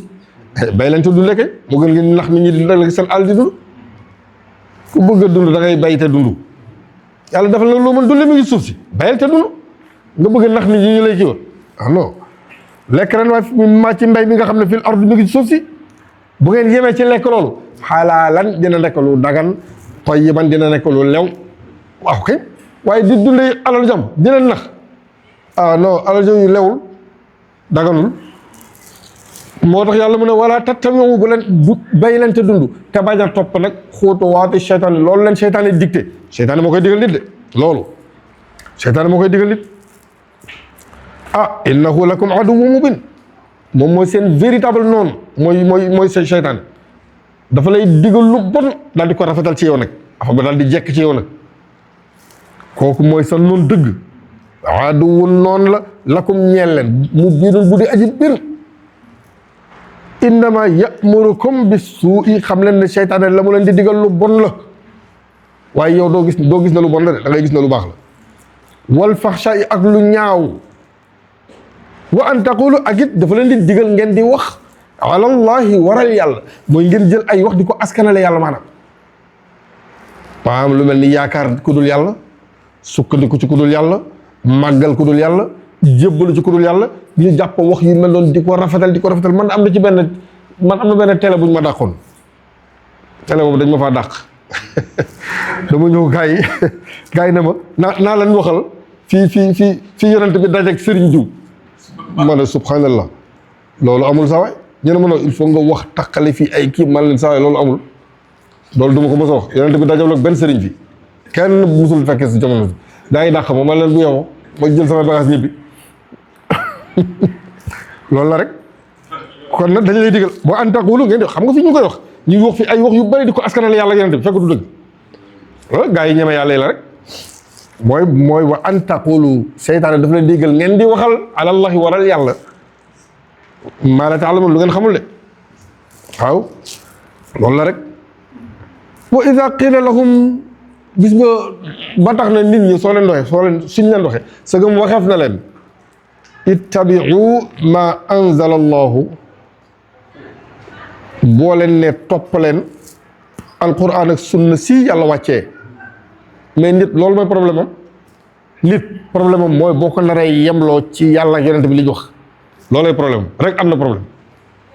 bay leen te dundee kay mu gën ngeen nax nit ñi di dundal seen àll di dund ku bëgg a dund da ngay bay te dund yàlla defal leen loo mën dundee mi ngi suuf si bayal te dund nga bëgg a nax nit ñi ñu lay kii wa non lekk leen waaye mimma ci mbay mi nga xam ne fil ardi mi ngi ci suuf si bu ngeen yemee ci lekk loolu xalaalan dina nekk lu dagan tayyiban dina nekk lu lew waaw kay waaye di dundee alal jam dina nax non alal jam yu lewul daganul moo tax yàlla mu ne wala tattabi'u bu leen bay leen te dund te bañ a topp nag xutuwaati seytaan loolu leen seytaan yi dicté seytaan moo koy digal nit de loolu seytaan moo koy digal nit innahu lakum aduwwun mubin moom mooy seen véritable noonu mooy seen seytaan dafa lay digal lu bon daal di ko rafetal ci yow nag afa ba daal di jekk ci yow nag kooku mooy sa noonu dëgg aduwwun noonu la lakum ñeel leen mubinun bu di aji bir innama ya'murukum bis-suu'i xam leen ne seytaane la mu leen di digal lu bon la waaye yow doo gis na lu bon la de da ngay gis na lu baax la wal faxsha'i ak lu ñaaw wa an taqulu ak it dafa leen di digal ngeen di wax alallahi waral yàlla mooy ngeen jël ay wax di ko askanale yàlla maanaam lu mel ni yaakaar ku dul yàlla sukkandiku ci ku dul yàlla màggal ku dul yàlla jébbalu ci ku dul yàlla ñu jàpp wax yu mel noonu di ko rafetal man am na benn télé bu ñu ma dàqoon télé boobu dañ ma faa dàq dama ñëw gars yi ne ma naa leen waxal fii yonent bi dajeeg sëriñ diw ma ne subhanallah loolu amul saa waay ñu ne ma il faut nga wax taqale fii ay kii man leen saa waay loolu amul loolu duma ko mos a wax yonent bi dajewul ak benn sëriñ fi kenn musul fekkee si jamono bi daa ngi dàq ma man leen bu yow ma jël sama bagage ñibbi loolu la rek kon nag dañu lay digal boo an taqulu ngeen di xam nga fi ñu koy wax ñu ngi wax fi ay wax yu bari di ko askanale yàlla yonent bi fekk du dëgg gaa yi ñeme yàlla yi la rek mooy wa an taqulu seytaane daf leen digal ngeen di waxal alallahi waral yàlla maa la taalamun lu ngeen xamul de waaw loolu la rek wa ida qila lahum bis ba tax na nit ñi suñ leen doxee sagam waxeef na leen ittabi'u ma anzala allahu boo leen ne topp leen alquran ak sunna si yàlla wàccee mais nit loolu mooy problème am mooy boo ko naree yemloo ci yàlla ak yonent bi li ñu wax loolay problème rek am na problème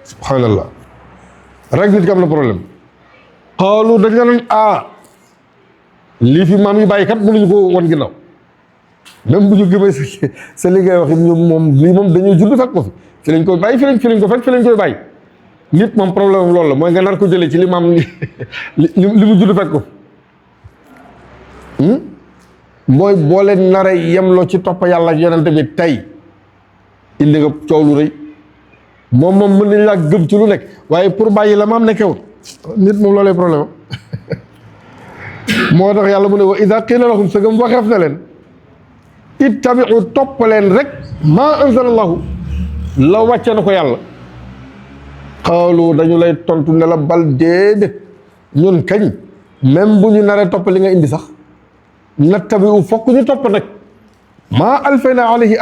subhanallah rek nit ki am na problème xaalu dañ la naan lii fi maam yi bàyyi kat mënuñu ko wan ginnaaw même bu ñu gëmee sa li ngay wax ñoom moom lii moom dañoo judd fekk ko fi lañ koy bàyyi fi lañ ko fekk fi lañ koy bàyyi nit moom problème am loolu la mooy nga nar ko jëlee ci li maam li mu judd fekk ko mooy boo leen nar a yemloo ci topp yàlla ak yonente bi tey indi nga coow lu rëy moom mën nañ laa gëm ci lu nekk waaye pour bàyyi la maam nekkewul nit moom loolay problème moo tax yàlla mu ne wa ida qiila lahum sëgam waxeef na leen ittabiu topp leen rek maa anzalallahu la wàcce na ko yàlla xaalu dañu lay tontu ne la bal déedéet ñun kañ même bu ñu naree topp li nga indi sax nattabiu fokk ñu topp nag maa alfayna alayhi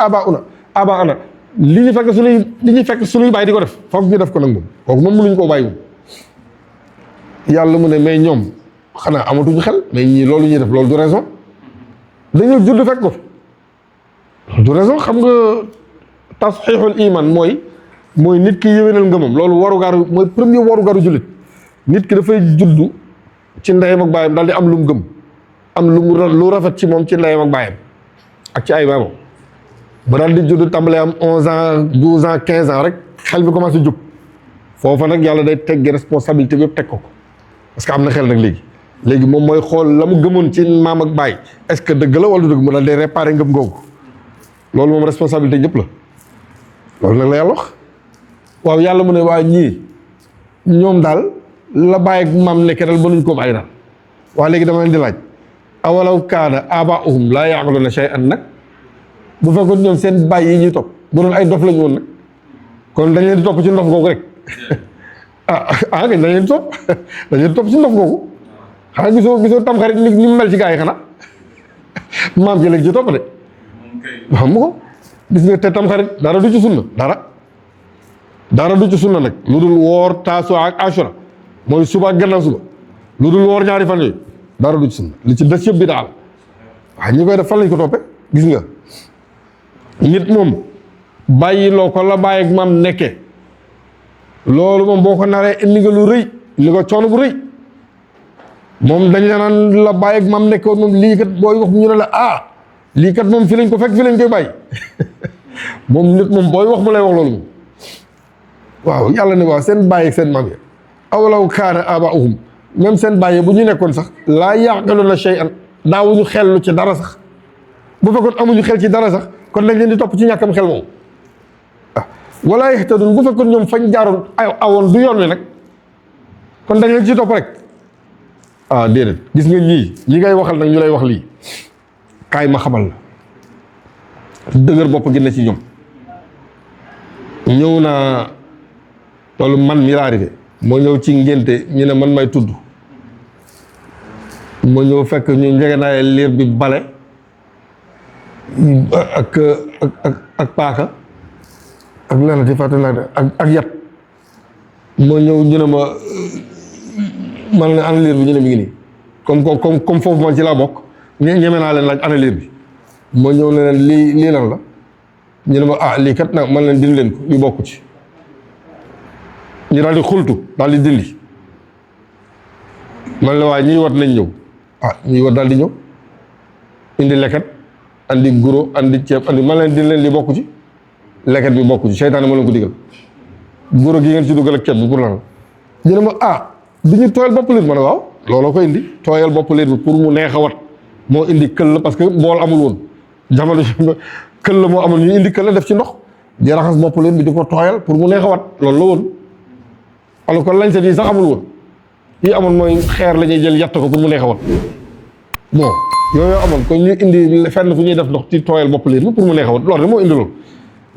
abaana li ñu fekk suñuy bàyyi di ko def fokk ñu def ko nag moom kooku moom mënuñu koo bàyyi moom yàlla mu ne mais ñoom xanaa amatuñu xel mais ñii loolu ñuy def loolu du raison dañoo judd fekk ko fi du raison xam nga tasxiixul iman mooy nit ki yéwénal ngëmam loolu warugaru mooy premier warugaru jullit nit ki dafay judd ci ndeyam ak baayam daal di am lu mu gëm am lu rafet ci moom ci ndeyam ak baayam ak ci ay maamam ba daal di judd tàmbalee am 11 ans 12 ans 15 ans rek xel bi commencé jub foofa nag yàlla day teggi responsabilité bi yëpp teg ko parce que am na xel nag léegi moom mooy xool la mu gëmoon ci maam ak baay est-ce que dëgg la wala du dëgg mu daal day réparé ngëm googu loolu moom responsabilité ñëpp la loolu nag la yàlla wax waaw yàlla mu ne waa ñii ñoom daal la bàyyi ak maam nekkee daal mënuñ koo bàyyi daal waa léegi dama leen di laaj awalaw kaana abaahum laa ya'lamuuna shay'an nag bu fekkoon ñoom seen bàyyi yi ñuy topp bu doon ay dof lañu woon nag kon dañ leen di topp ci ndof googu rek kay dañ leen di topp dañ leen di topp ci ndof googu xanaa gisoo tamxarit ni mu mel ci gaa yi xanaa maam ji léegi ci topp de xam nga ko gis nga te tamxarit dara du ci sunna dara du ci sunna nag lu dul woor Taasuwaa ak Ashura mooy suba ak gannaaw suba lu dul woor ñaari fan yooyu dara du ci sunna li ci des yëpp bi daal waaye ñi koy def fan lañ ko toppee gis nga nit moom bàyyi loo ko la bàyyi ak maam nekkee loolu moom boo ko naree indi nga lu rëy li ko coono bu rëy moom dañ la naan la bàyyi ak maam nekkee moom lii kat booy wax ñu ne la lii kat moom fi lañ ko fekk fi lañ koy bàyyi moom nit moom booy wax mu lay wax loolu moom waaw yàlla ne waaw seen bàyyi ak seen maam yi awlaw kaana abaahum même seen bàyyi bu ñu nekkoon sax laa ya'qiluuna shay'an daawuñu xellu ci dara sax bu fekkoon amuñu xel ci dara sax kon dañ leen di topp ci ñàkkam xel moom wala yahtadun bu fekkoon ñoom fañ jaaroon awoon du yoon wi nag kon dañ leen ci topp rek déedéet gis nga ñii ngay waxal nag ñu lay wax lii kaay ma xamal la dëgër bopp gi ne ci ñoom ñëw naa loolu man mi la arrivé moo ñëw ci ngénte ñu ne man may tudd moo ñëw fekk ñu njegenaay liir bi bale ak paaka ak lenn ci fàtte naa ak yat moo ñëw ñu ne ma man la ana liir bi ñu ne mi ngi nii comme foofu man ci laa bokk ñeme naa leen laaj ana liir bi moo ñëw ne leen lii lan la ñu ne ma lii kat nag man leen dindi leen ko li bokku ci ñu daal di xultu daal di dindi man la waaye ñuy wat nañ ñëw ñuy wat daal di ñëw indi leket andi guro andi ceeb andi man leen dindi leen li bokku ci leket bi bokku ci seytaane ma leen ko digal guro gi ngeen ci dugal ak ceeb bi pour lan la ñu ne ma bi ñu tooyal bopp liir ma ne waaw looloo ko indi tooyal bopp liir bi pour mu neex a wat moo indi këll parce que bool amul woon jamono këll moo amul ñu indi këll def ci ndox di raxas bopp liir bi di ko tooyal pour mu neex a wat loolu la woon alors que lañset yi sax amul woon yi amoon mooy xeer la ñuy jël yatt ko pour mu neex a wat bon yooyu amoon kon ñu indi fenn fu ñuy def ndox ci tooyal bopp liir bi pour mu neex a wat loolu rek moo indi loolu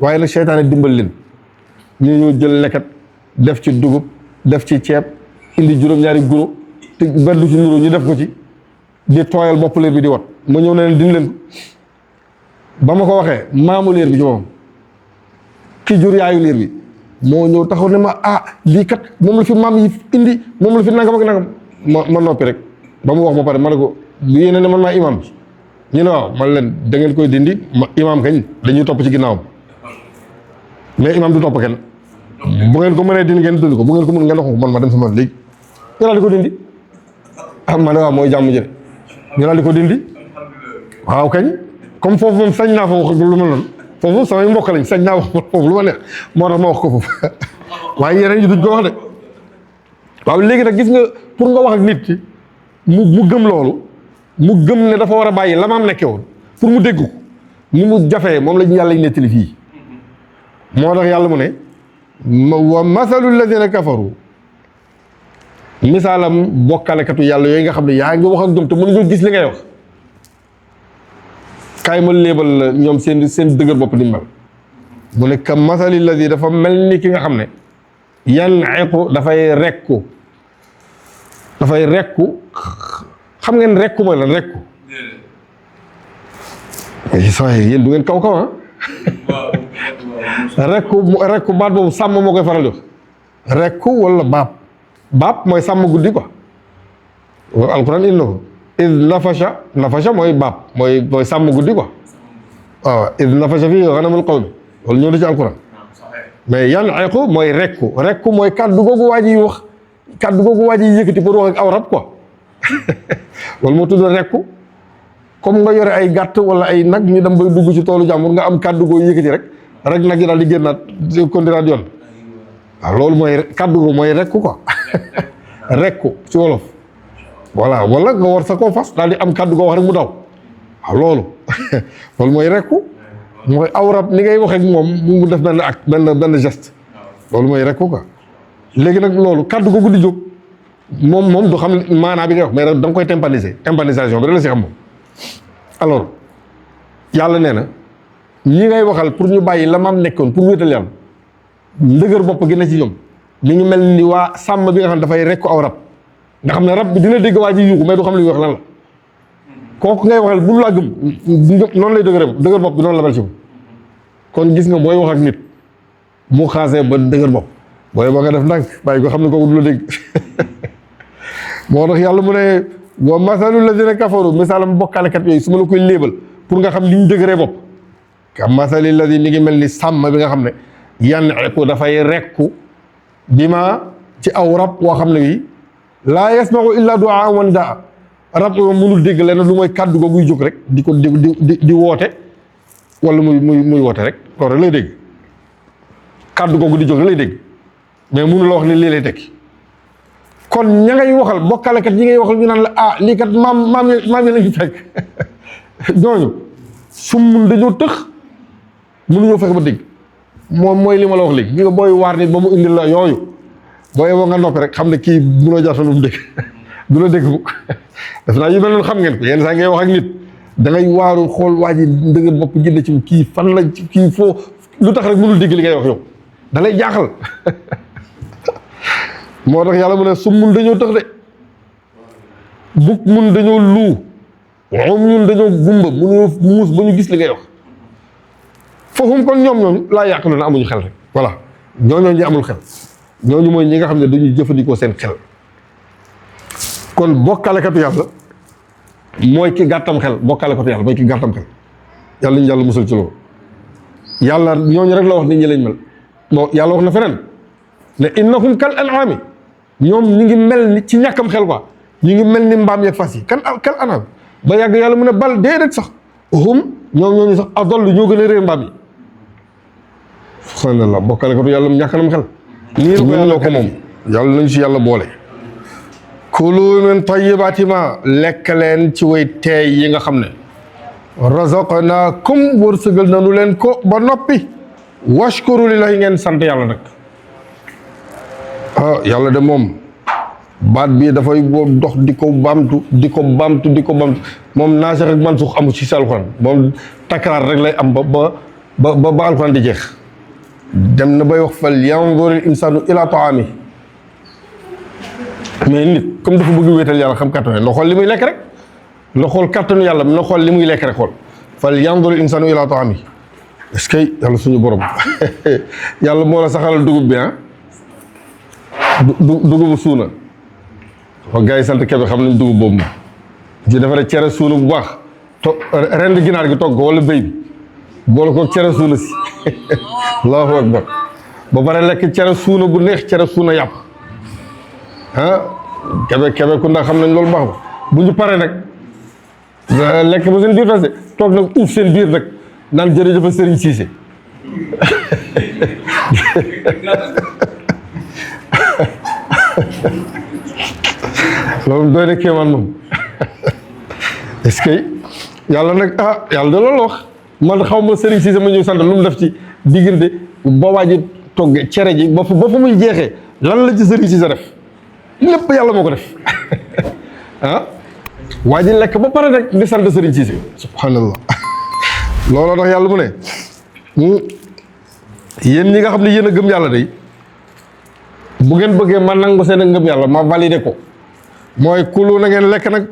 waaye nag seytaane dimbal leen ñu ñëw jël leket def ci dugub def ci ceeb indi juróom-ñaari guro te beddu ci nuru ñu def ko ci di tooyal bopp liir bi di wat ma ñëw ne leen dindi leen ko ba ma ko waxee maamu liir bi ci moom ki jur yaayu liir bi moo ñëw taxaw ne ma lii kat moom la fi maam yi indi moom la fi nangam ak nangam ma noppi rek ba mu wax ma pare ma ne ko yéene ne man maa imam bi ñu ne waaw man leen da ngeen koy dindi imam kañ dañuy topp ci ginnaawam mais imam du topp kenn bu ngeen ko mënee dindi ngeen dindi ko bu ngeen ko mën ngeen wax ko man ma dem sama léegi ñu daal di ko dindi ma ne waaw mooy jàmm jëre ñu daal di ko dindi waaw kañ comme foofu moom sañ naa fa wax lu ma noonu foofu samay mbokk lañ sañ naa wax foofu lu ma neex moo tax ma wax ko foofu waaye yeneen yi duñ ko wax de waaw léegi nag gis nga pour nga wax ak nit ki mu gëm loolu mu gëm ne dafa war a bàyyi la maam nekkee woon pour mu dégg ko ni mu jafee moom la ñu yàlla nettali fii moo tax yàlla mu ne wa masalu alladina kafaru misaalam bokkalekatu yàlla yooyu nga xam ne yaa ngi wax ak ñoom te mënuñu gis li ngay wax kaay ma léebal la ñoom seen dëgër bopp di mel mu ne ka masali alladi dafa mel ni ki nga xam ne yan'iqu dafay rekku xam ngeen rekku mooy lan rekku saa yéen du ngeen kaw ah rekku baat boobu sàmm moo koy faral di wax rekku wala baab mooy sàmm guddi quoi alquran indi na ko id nafasha mooy baab mooy sàmm guddi quoi waaw id nafasha fii ghanamul qawmi loolu ñëw na ci alquran mais yan'iqu mooy rekku mooy kàddu googu waa ji wax kàddu googu waa ji yëkkati pour wax ak aw rab quoi loolu moo tudd rekku comme nga yore ay gàtt wala ay nag ñu dem bay dugg ci toolu jàmbur nga am kàddu goo yëkkati rek nag yi daal di génnaat continuer yoon waaw loolu mooy kàddu goo mooy rekku quoi rekku ci wolof voilà wala nga war sa koo fas daal di am kàddu goo wax rek mu daw waaw loolu mooy rekku mooy aw rab ni ngay waxee ak moom mu def benn acte benn geste loolu mooy rekku quoi léegi nag loolu kàddu googu di jóg moom du xam maanaa bi ngay wax mais da nga koy tympanisation bi da la si xam moom alors yàlla nee na ñi ngay waxal pour ñu bàyyi la maam nekkoon pour wéetal yàlla ndëgër bopp gi na ci ñoom mi ngi mel ni waa sàmm bi nga xam ne dafay rekk aw rab nga xam ne rab bi dina dégg waa ji yuuxu mais du xam li muy wax lan la kooku ngay waxal bu laa gëm noonu lay dëgër bopp bi noonu la mel ci moom kon gis nga booy wax ak nit mu xaasee ba dëgër bopp booy ba nga def ndànk bàyyi ko xam ne kooku du la dégg moo tax yàlla mu ne wa masalu ladina kafaru misaalam bokkalekat yooyu su ma la koy léebal pour nga xam li ñu dëgëree bopp ka masali ladi mi ngi mel ni sàmm bi nga xam ne yan'iqu dafay rekku bi ma ci aw rab woo xam ne wi laa yasma'u illa du'aan wa nidaa rab mënul dégg lenn lu mooy kàddu googuy jóg rek di ko di woote wala muy woote rek loolu rek lay dégg kàddu googu di jóg rek lay dégg mais mënu la wax ni lii lay tekki kon ña ngay waxal bokkalekat ñi ngay waxal ñu naan la lii kat maam yi lañu fekk ñooñu su mun dañoo tëx mënuñoo fekk ba dégg moom mooy li ma la wax léegi nga booy waar nit ba mu indil la yooyu booy boo nga noppi rek xam ne kii mënoo jarta lu mu dégg du la dégg bu def naa yu mel noonu xam ngeen ko yenn saa ngay wax ak nit da ngay waaru xool waa ji dëgër bopp jënd ci kii fan la kii foo lu tax rek mënul dégg li ngay wax yow da lay jaaxal moo tax yàlla mu ne su mun dañoo tax de bukk mun dañoo luu moom ñun dañoo gumba mënoo muus ba ñu gis li ngay wax foofu kon ñoom laa yàq na amuñu xel rek voilà ñooñu ñi amul xel ñooñu mooy ñi nga xam ne dañuy jëfandikoo seen xel kon bokkalekatu yàlla mooy ki gàttam xel bokkalekatu yàlla mooy ki gàttam xel yàlla ñu yàlla musal ci loolu yàlla ñooñu rek la wax nit ñi lañ mel bon yàlla wax na feneen ne innahum kal an'ami ñoom ñu ngi mel ni ci ñàkkam xel quoi ñu ngi mel ni mbaam yeeg fas yi kal an'am ba yàgg yàlla mu ne bal déedéet sax hum ñooñu sax adallu ñoo gën a réer mbaam yi subhanallah bokkalekatu yàlla mu ñàkkanam xel nii la ko yàlla ko moom yàlla nañ si yàlla boole kulu min tayyibati ma lekk leen ci way teey yi nga xam ne razaqnaakum wërsëgal nanu leen ko ba noppi washkuru lillahi ngeen sant yàlla nag yàlla de moom baat bii dafay dox di ko bamtu moom naasix ak mansuux amu ci alxuraan moom takraar rek lay am ba alxuraan di jeex dem na bay wax fal yanzuril insaanu ila taami mais nit comme dafa bëgg wéetal yàlla xam kattanu na xool li muy lekk rek na xool kattanu yàlla na xool li muy lekk rek xool fal yanzuril insaanu ila taami est-ce que yàlla suñu borom yàlla moo la saxalal dugub bi dugubu suuna wax gars yi sant Kébé xam nañ dugub boobu moom ci defaree cere suuna bu baax rend ginaar gi togg ko wala béy bi boole ko cere suuna si allahu akbar ba pare lekk cere suuna bu neex cere suuna yàpp Kébé ku ndax xam nañ loolu baax ba bu ñu paree nag lekk ba seen biir fase toog nag uuf seen biir nag naan jërëjëf Serigne Cissé loolu doy na kéemaan moom est-ce que yàlla nag yàlla da loolu wax man xaw ma Serigne Cissé ma ñëw sant lu mu def ci diggante boobaa ji togg cere ji ba fu muy jeexee lan la ci Serigne Cissé def lépp yàlla moo ko def waa ji lekk ba pare rek di sant Serigne Cissé subhanallah looloo tax yàlla mu ne yéen ñi nga xam ne yéen a gëm yàlla day bu ngeen bëggee ma nangu seen a ngëm yàlla ma validé ko mooy kulu na ngeen lekk nag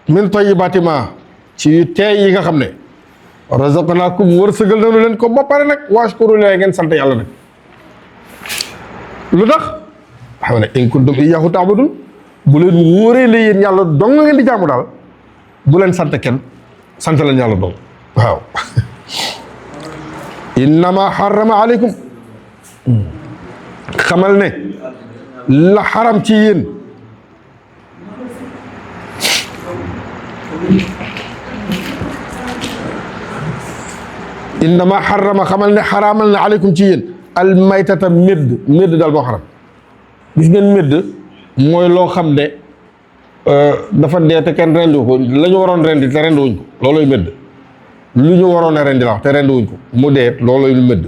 min tayyibaati maa ci teey yi nga xam ne razaqnaakum wërsëgal nañu leen ko ba pare nag washkuru lee ngeen sant yàlla nag lu tax xam ne in kuntum iyyaahu ta'buduun bu leen wóoree la yéen yàlla dong ngeen di jaamu daal bu leen sant kenn sant leen yàlla dong waaw innama harrama aleykum xamal ne la xaram ci yéen innama harrama xamal ne xaraamal na aleykum ci yéen al maytata médd daal moo xaram gis ngeen médd mooy loo xam ne dafa dee te kenn rendi ko la ñu waroon rendi te rendi wuñ ko looloy médd lu ñu waroon a rendi la wax te rendi wuñ ko mu dee looloy médd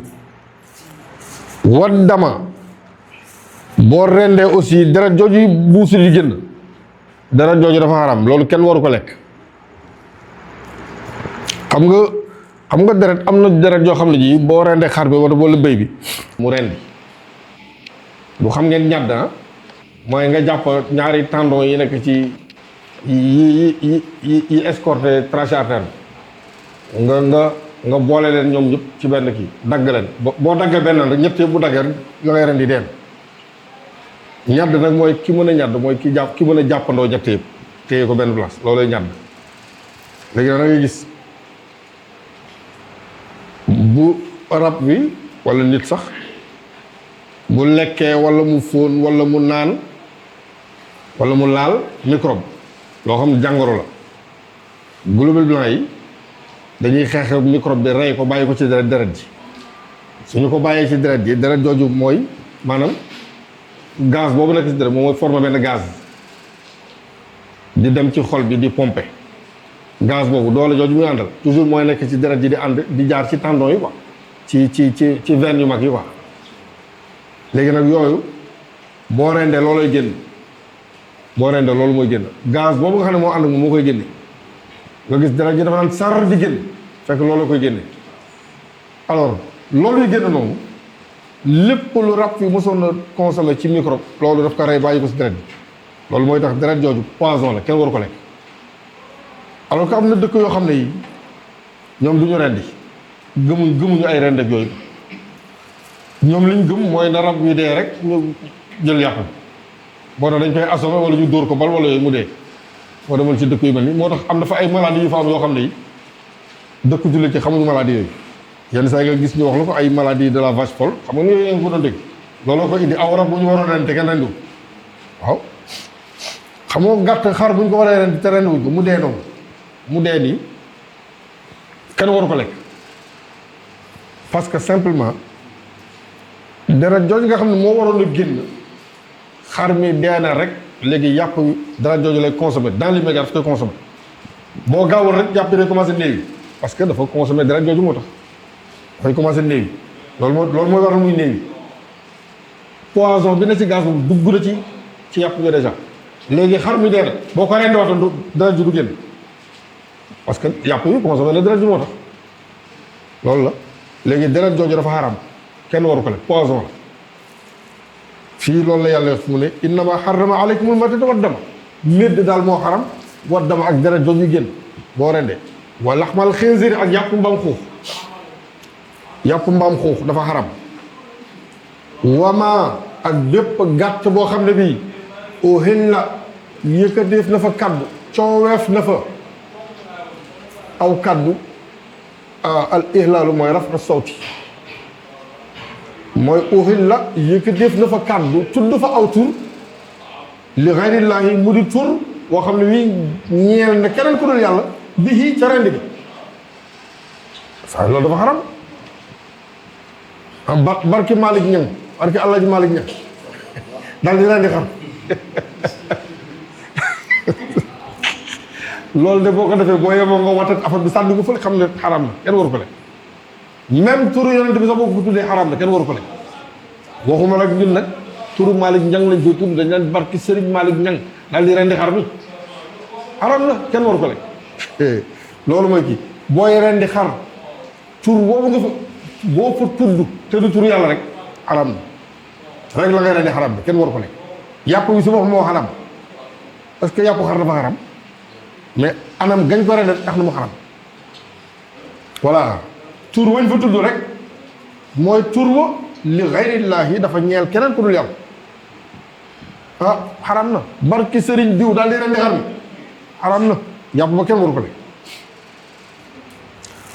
wat dama boo rendee aussi deret jooju buusi di génn deret jooju dafa xaram loolu kenn waru ko lekk xam nga deret am na deret joo xam ne ji boo rendee xar bi wala boole bëy bi mu rendi bu xam ngeen ñàdd mooy nga jàpp ñaari tendon yi nekk ci yi escorté tracé artère bi nga boole leen ñoom ñëpp ci benn kii dagg leen boo daggee benn rek ñett yëpp bu daggee rek nga ngay rendi deen ñàdd nag mooy ki mën a ñàdd mooy ki mën a jàppandoo ñett yëpp téye ko benn place loolooy ñàdd léegi nag da ngay gis bu rab bi wala nit sax bu lekkee wala mu fóon wala mu naan wala mu laal microbe loo xam ne jàngoro la globules blancs yi dañuy xeex microbe bi rey ko bàyyi ko ci deret ji suñu ko bàyyee ci deret ji deret jooju mooy maanaam gaz boobu nekk ci deret moom mooy former benn gaz di dem ci xol bi di pomper gaz boobu doole jooju muy àndal toujours mooy nekk ci deret ji di ànd di jaar ci tendon yi quoi ci veine yu mag yi quoi léegi nag yooyu boo rendee looloy génn boo rendee loolu mooy génn gaz boobu nga xam ne moo ànd ak moom moo koy génne nga gis deret ji dafa naan sar di génn fekk loolu koy génne alors loolu yu génn noonu lépp lu rab fi mosoon a consommé ci microbe loolu daf ko rey bàyyi ko si deret bi loolu mooy tax deret jooju poison la kenn waru ko lekk alors que am na dëkk yoo xam ne yi ñoom du ñu rendi gëmuñu ay rend ak yooyu ñoom liñ gëm mooy na rab wi dee rek ñu jël yàpp boo tax dañ koy assommé wala ñu dóor ko bal wala yooyu mu dee boo demoon ci dëkk yu mel ni moo tax am na fa ay maladies yu fa am yoo xam ne yi dëkk jullit ci xamuñu maladie yooyu yenn saa yi nga gis ñu wax la ko ay maladie de la vache folle xam nga yooyu nga ko doon dégg looloo ko indi aw rab bu ñu waroon ren te kenn rendiwu waaw xam nga gàtt xar bu ñu ko waree ren te rendiwuñ ko mu dee noonu mu dee nii kenn waru ko lekk parce que simplement deret jooju nga xam ne moo waroon a génn xar mi dee na rek léegi yàpp deret jooju lay consommer dans l'immédiat daf koy consommer boo gaawul rek yàpp bi day commencé néewi parce que dafa consommer deret jooju moo tax dafay commencé néewi loolu mooy waral muy néewi poison bi ne ci gaz boobu dugg na ci yàpp bi déjà léegi xar mi dee na boo ko rendee waxtaan deret ji du génn parce que yàpp yi consommé na deret ji moo tax loolu la léegi deret jooju dafa xaram kenn waru ko lekk poison la fii loolu la yàlla wax mu ne innama harrama aleykumul maytata wad dama médd daal moo xaram wad dama ak deret jooju génn boo rendee wa laxmal xinziir ak yàpp mbaam xuux yàpp mbaam xuux dafa xaram wama ak bépp gàtt boo xam ne bii uhilla yëkkateef na fa kaddu cooweef na fa aw kaddu al ihlaalu mooy rafa sawti mooy uhilla yëkkateef na fa kaddu tudd fa aw tur li gayrillaahi mu di tur woo xam ne wii ñeel na keneen ku dul yàlla bii ca rendi bi saa loolu dafa xaram am barki Malick Ñang barki Alaaji Malick Ñang daal di rendi xam loolu de boo ko defee boo yemoo nga watat affaire bi sànni ko fële xam ne xaram na kenn waru ko lekk même turu yonent bi sax boo ko tuddee xaram na kenn waru ko lekk waxuma nag ñun nag turu Malick Ñang lañ koy tudd dañ naan barki Serigne Malick Ñang daal di rendi xar mi xaram na kenn waru ko lekk loolu mooy kii booy rendi xar tur boobu nga fa boo fa tudd te du turu yàlla rek xaram na rek la ngay rendi xaram na kenn waru ko lekk yàpp wi si boppam moo xaram parce que yàpp xar dafa xaram mais anam gañ ko rende tax na mu xaram voilà tur wañ fa tudd rek mooy tur wa li gayrillaahi dafa ñeel keneen ku dul yàlla ah xaram na barki sëriñ diw daal di rendi xar mi xaram na yàpp ba kenn waru ko lekk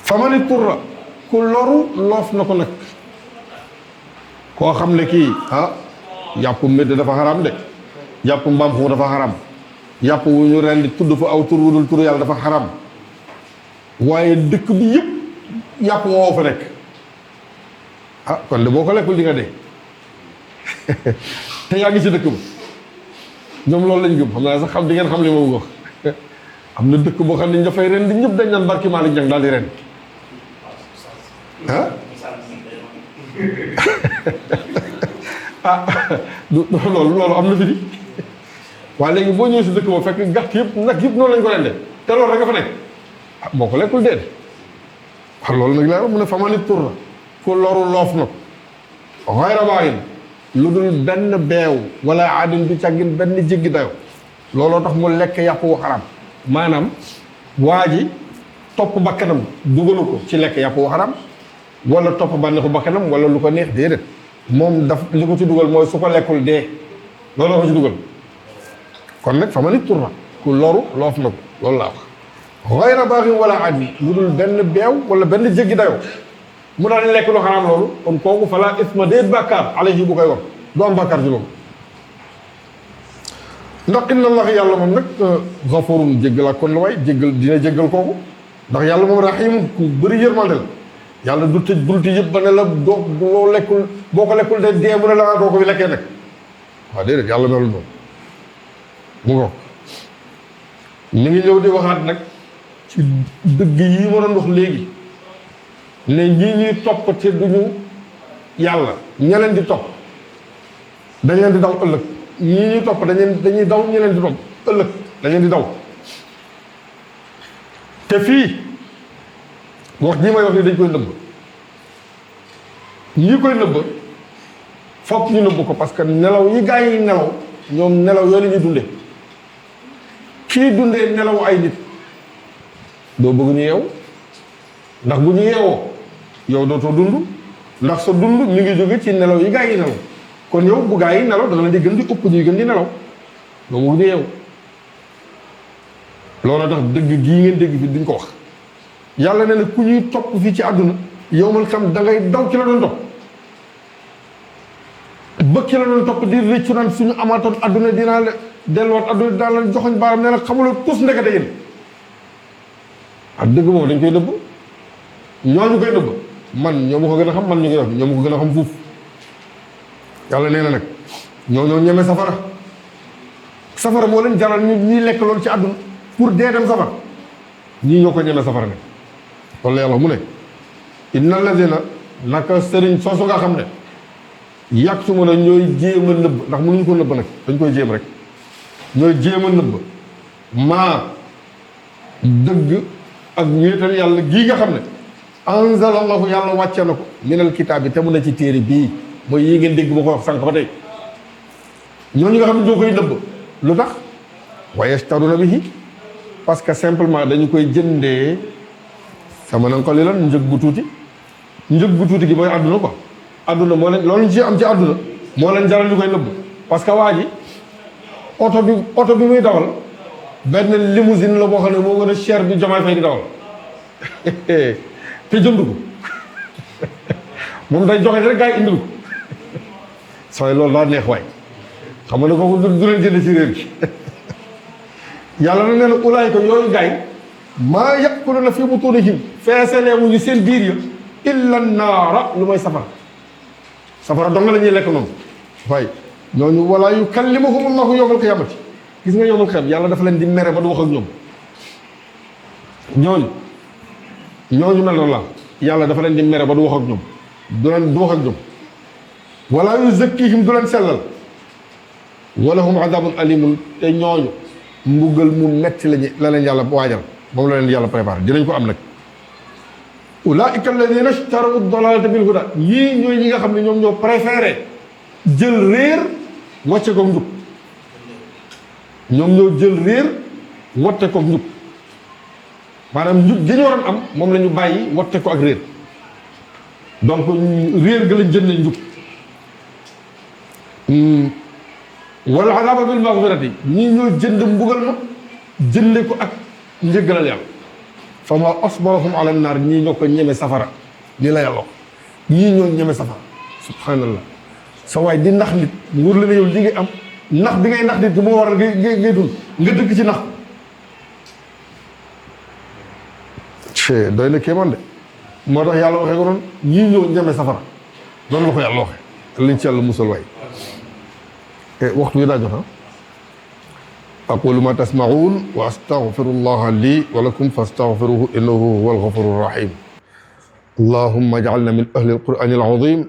fa ma ni turra ku loru loof na ko nag koo xam ne kii yàpp médd dafa xaram de yàpp mbaam xuux dafa xaram yàpp wu ñu rendi tudd fa aw tur wu dul tur yàlla dafa xaram waaye dëkk bi yëpp yàpp woo fa nekk kon de boo ko lekkul di nga dee te yaa ngi ci dëkk ba ñoom loolu lañ gëm xam naa sax xam di ngeen xam li ma bëgg wax am na dëkk boo xam ne ñu dafay rendi ñëpp dañ naan barki Malick Ñang daal di rendi loolu am na fi di waaye léegi boo ñëwee si dëkk boo fekk gàtt yëpp nag yëpp noonu lañ ko rendee te loolu rek nga fa nekk boo ko lekkul dee de loolu nag laa mu ne fa ma nit tur la ku loru loof na ko xayra baayin lu dul benn beew wala aadin du càggin benn jéggi dayo looloo tax mu lekk yàpp wu xaram maanaam waa ji topp bakkanam dugalu ko ci lekk yàpp wu xaram wala topp bànneexu bakkanam wala lu ko neex déedéet moom daf li ko ci dugal mooy su ko lekkul dee looloo ko ci dugal kon nag fa ma nit tur la ku loru loof na ko loolu laa wax xayra baaxin wala aadin lu dul benn beew wala benn jéggi dayo mu daal di lekk lu xaraam loolu kon kooku fala isma déet bàkkaar alayhi bu koy wax du am bàkkaar ci loolu ndax inna allah yàlla moom nag gafurun jéggal ak kon la waay jéggal dina jéggal kooku ndax yàlla moom rahimun ku bëri yërmande la yàlla du tëj bunti yëpp ba ne la doo loo lekkul boo ko lekkul de dee mu ne la doo ko fi lekkee nag waaw déedéet yàlla melul noonu mu ngo ñu ngi ñëw di waxaat nag ci dëgg yi ma doon wax léegi ne ñii ñuy topp te duñu yàlla ña leen di topp dañ leen di daw ëllëg ñii ñuy topp dañuy daw ña leen di topp ëllëg dañ leen di daw te fii wax jii may wax ni dañ koy nëbb ñi koy nëbb fokk ñu nëbb ko parce que nelaw yi gaa yi nelaw ñoom nelaw yooyu la ñuy dunde kii dundee nelaw ay nit doo bëgg ñu yeew ndax bu ñu yeewoo yow dootoo dund ndax sa dund mi ngi jóge ci nelaw yi gaa yi nelaw kon yow bu gaa yi nelaw da nga leen di gën di ëpp ñuy gën di nelaw doo bëgg ñu yeew loolu tax dëgg gii ngeen dégg fi duñ ko wax yàlla nee na ku ñuy topp fii ci àdduna yow mal xam da ngay daw ci la doon topp bëgg ci la doon topp di rëccu naan suñu amaatoon àdduna dinaa la delluwaat àdduna dinaa la joxoñ baaram nee na xamuloo tus ndekete yéen ak dëgg moom dañ koy nëbb ñooñu koy nëbb man ñoo ma ko gën a xam man ñu koy wax ñoo ma ko gën a xam fuuf yàlla nee na nag ñoo ñeme safara moo leen jaral ñu ñuy lekk loolu ci àdduna pour dee dem safara ñii ñoo ko ñeme safara nag wala yàlla mu ne inna alladina naka sëriñ soosu nga xam ne yàq su mën a ñooy jéem a nëbb ndax mënuñu ko nëbb nag dañ koy jéem rek ñooy jéem a nëbb maa dëgg ak wéetal yàlla gii nga xam ne anzalallahu yàlla wàcce na ko minal kitaab bi te mu ne ci téere bii mooy yi ngeen dégg ma ko wax sànq ba tey ñooñu nga xam ne ñoo koy nëbb lu tax wa yashtaruna bihi parce que simplement dañu koy jëndee sama nan ko li lan njëg bu tuuti gi mooy àdduna ko àdduna moo leen loolu ñu ci am ci àdduna moo leen jaral ñu koy nëbb parce que waa ji oto bi muy dawal benn limousine la boo xam ne moo gën a cher bi Diomaye Faye di dawal te jënd ko moom day joxe rek gaa yi indil ko sooy loolu daa neex waay xam nga ne kooku du leen jënd ci réer gi yàlla na nee na ulaayika yooyu gaay maa yakuluna fi butunihim feesaleewuñu seen biir ya illa naara lu may safara dong la ñuy lekk noonu waaye ñooñu wala yukallimuhum allahu yawmal qiyamati gis nga yawmal qiyam yàlla dafa leen di mere ba du wax ak ñoom ñooñu mel noonu la yàlla dafa leen di mere ba du wax ak ñoom du wax ak ñoom wala yuzakkihim du leen sellal walahum adabun alimun te ñooñu mbugal mu metti la leen yàlla waajal moom la leen yàlla préparé dinañ ko am nag ulaika alladina ishtaraw dalalata bil huda yii ñooy ñi nga xam ne ñoom ñoo préféré jël réer wàcce ko njub ñoom ñoo jël réer wàcce ko njub maanaam njub gi ñu waroon am moom la ñu bàyyi wàcce ko ak réer donc réer ga lañ jëndee njub wala azaba bil maghfirati ñii ñoo jënd mbugal ma jënde ko ak njëggalal yàlla fa ma asbarahum ala naar ñii ñoo ko ñeme safara lii la yàlla wax ñii ñoo ñeme safara subhanallah sa waay di nax nit nguur la ne yow li ngay am nax bi ngay nax nit bi moo waral ngay dund nga dëkk ci nax ce doy na kéemaan de moo tax yàlla waxee ko noonu ñii ñoo ñeme safara noonu la ko yàlla waxee liñ ci yàlla musal waay waxtu wi daa jot aqulu ma tasmaun wa astaghfiru llaha li wa lakum fastaghfiruhu innahu huwa alghafuru rahim allahumma ij'alna min ahli alqur'ani alazim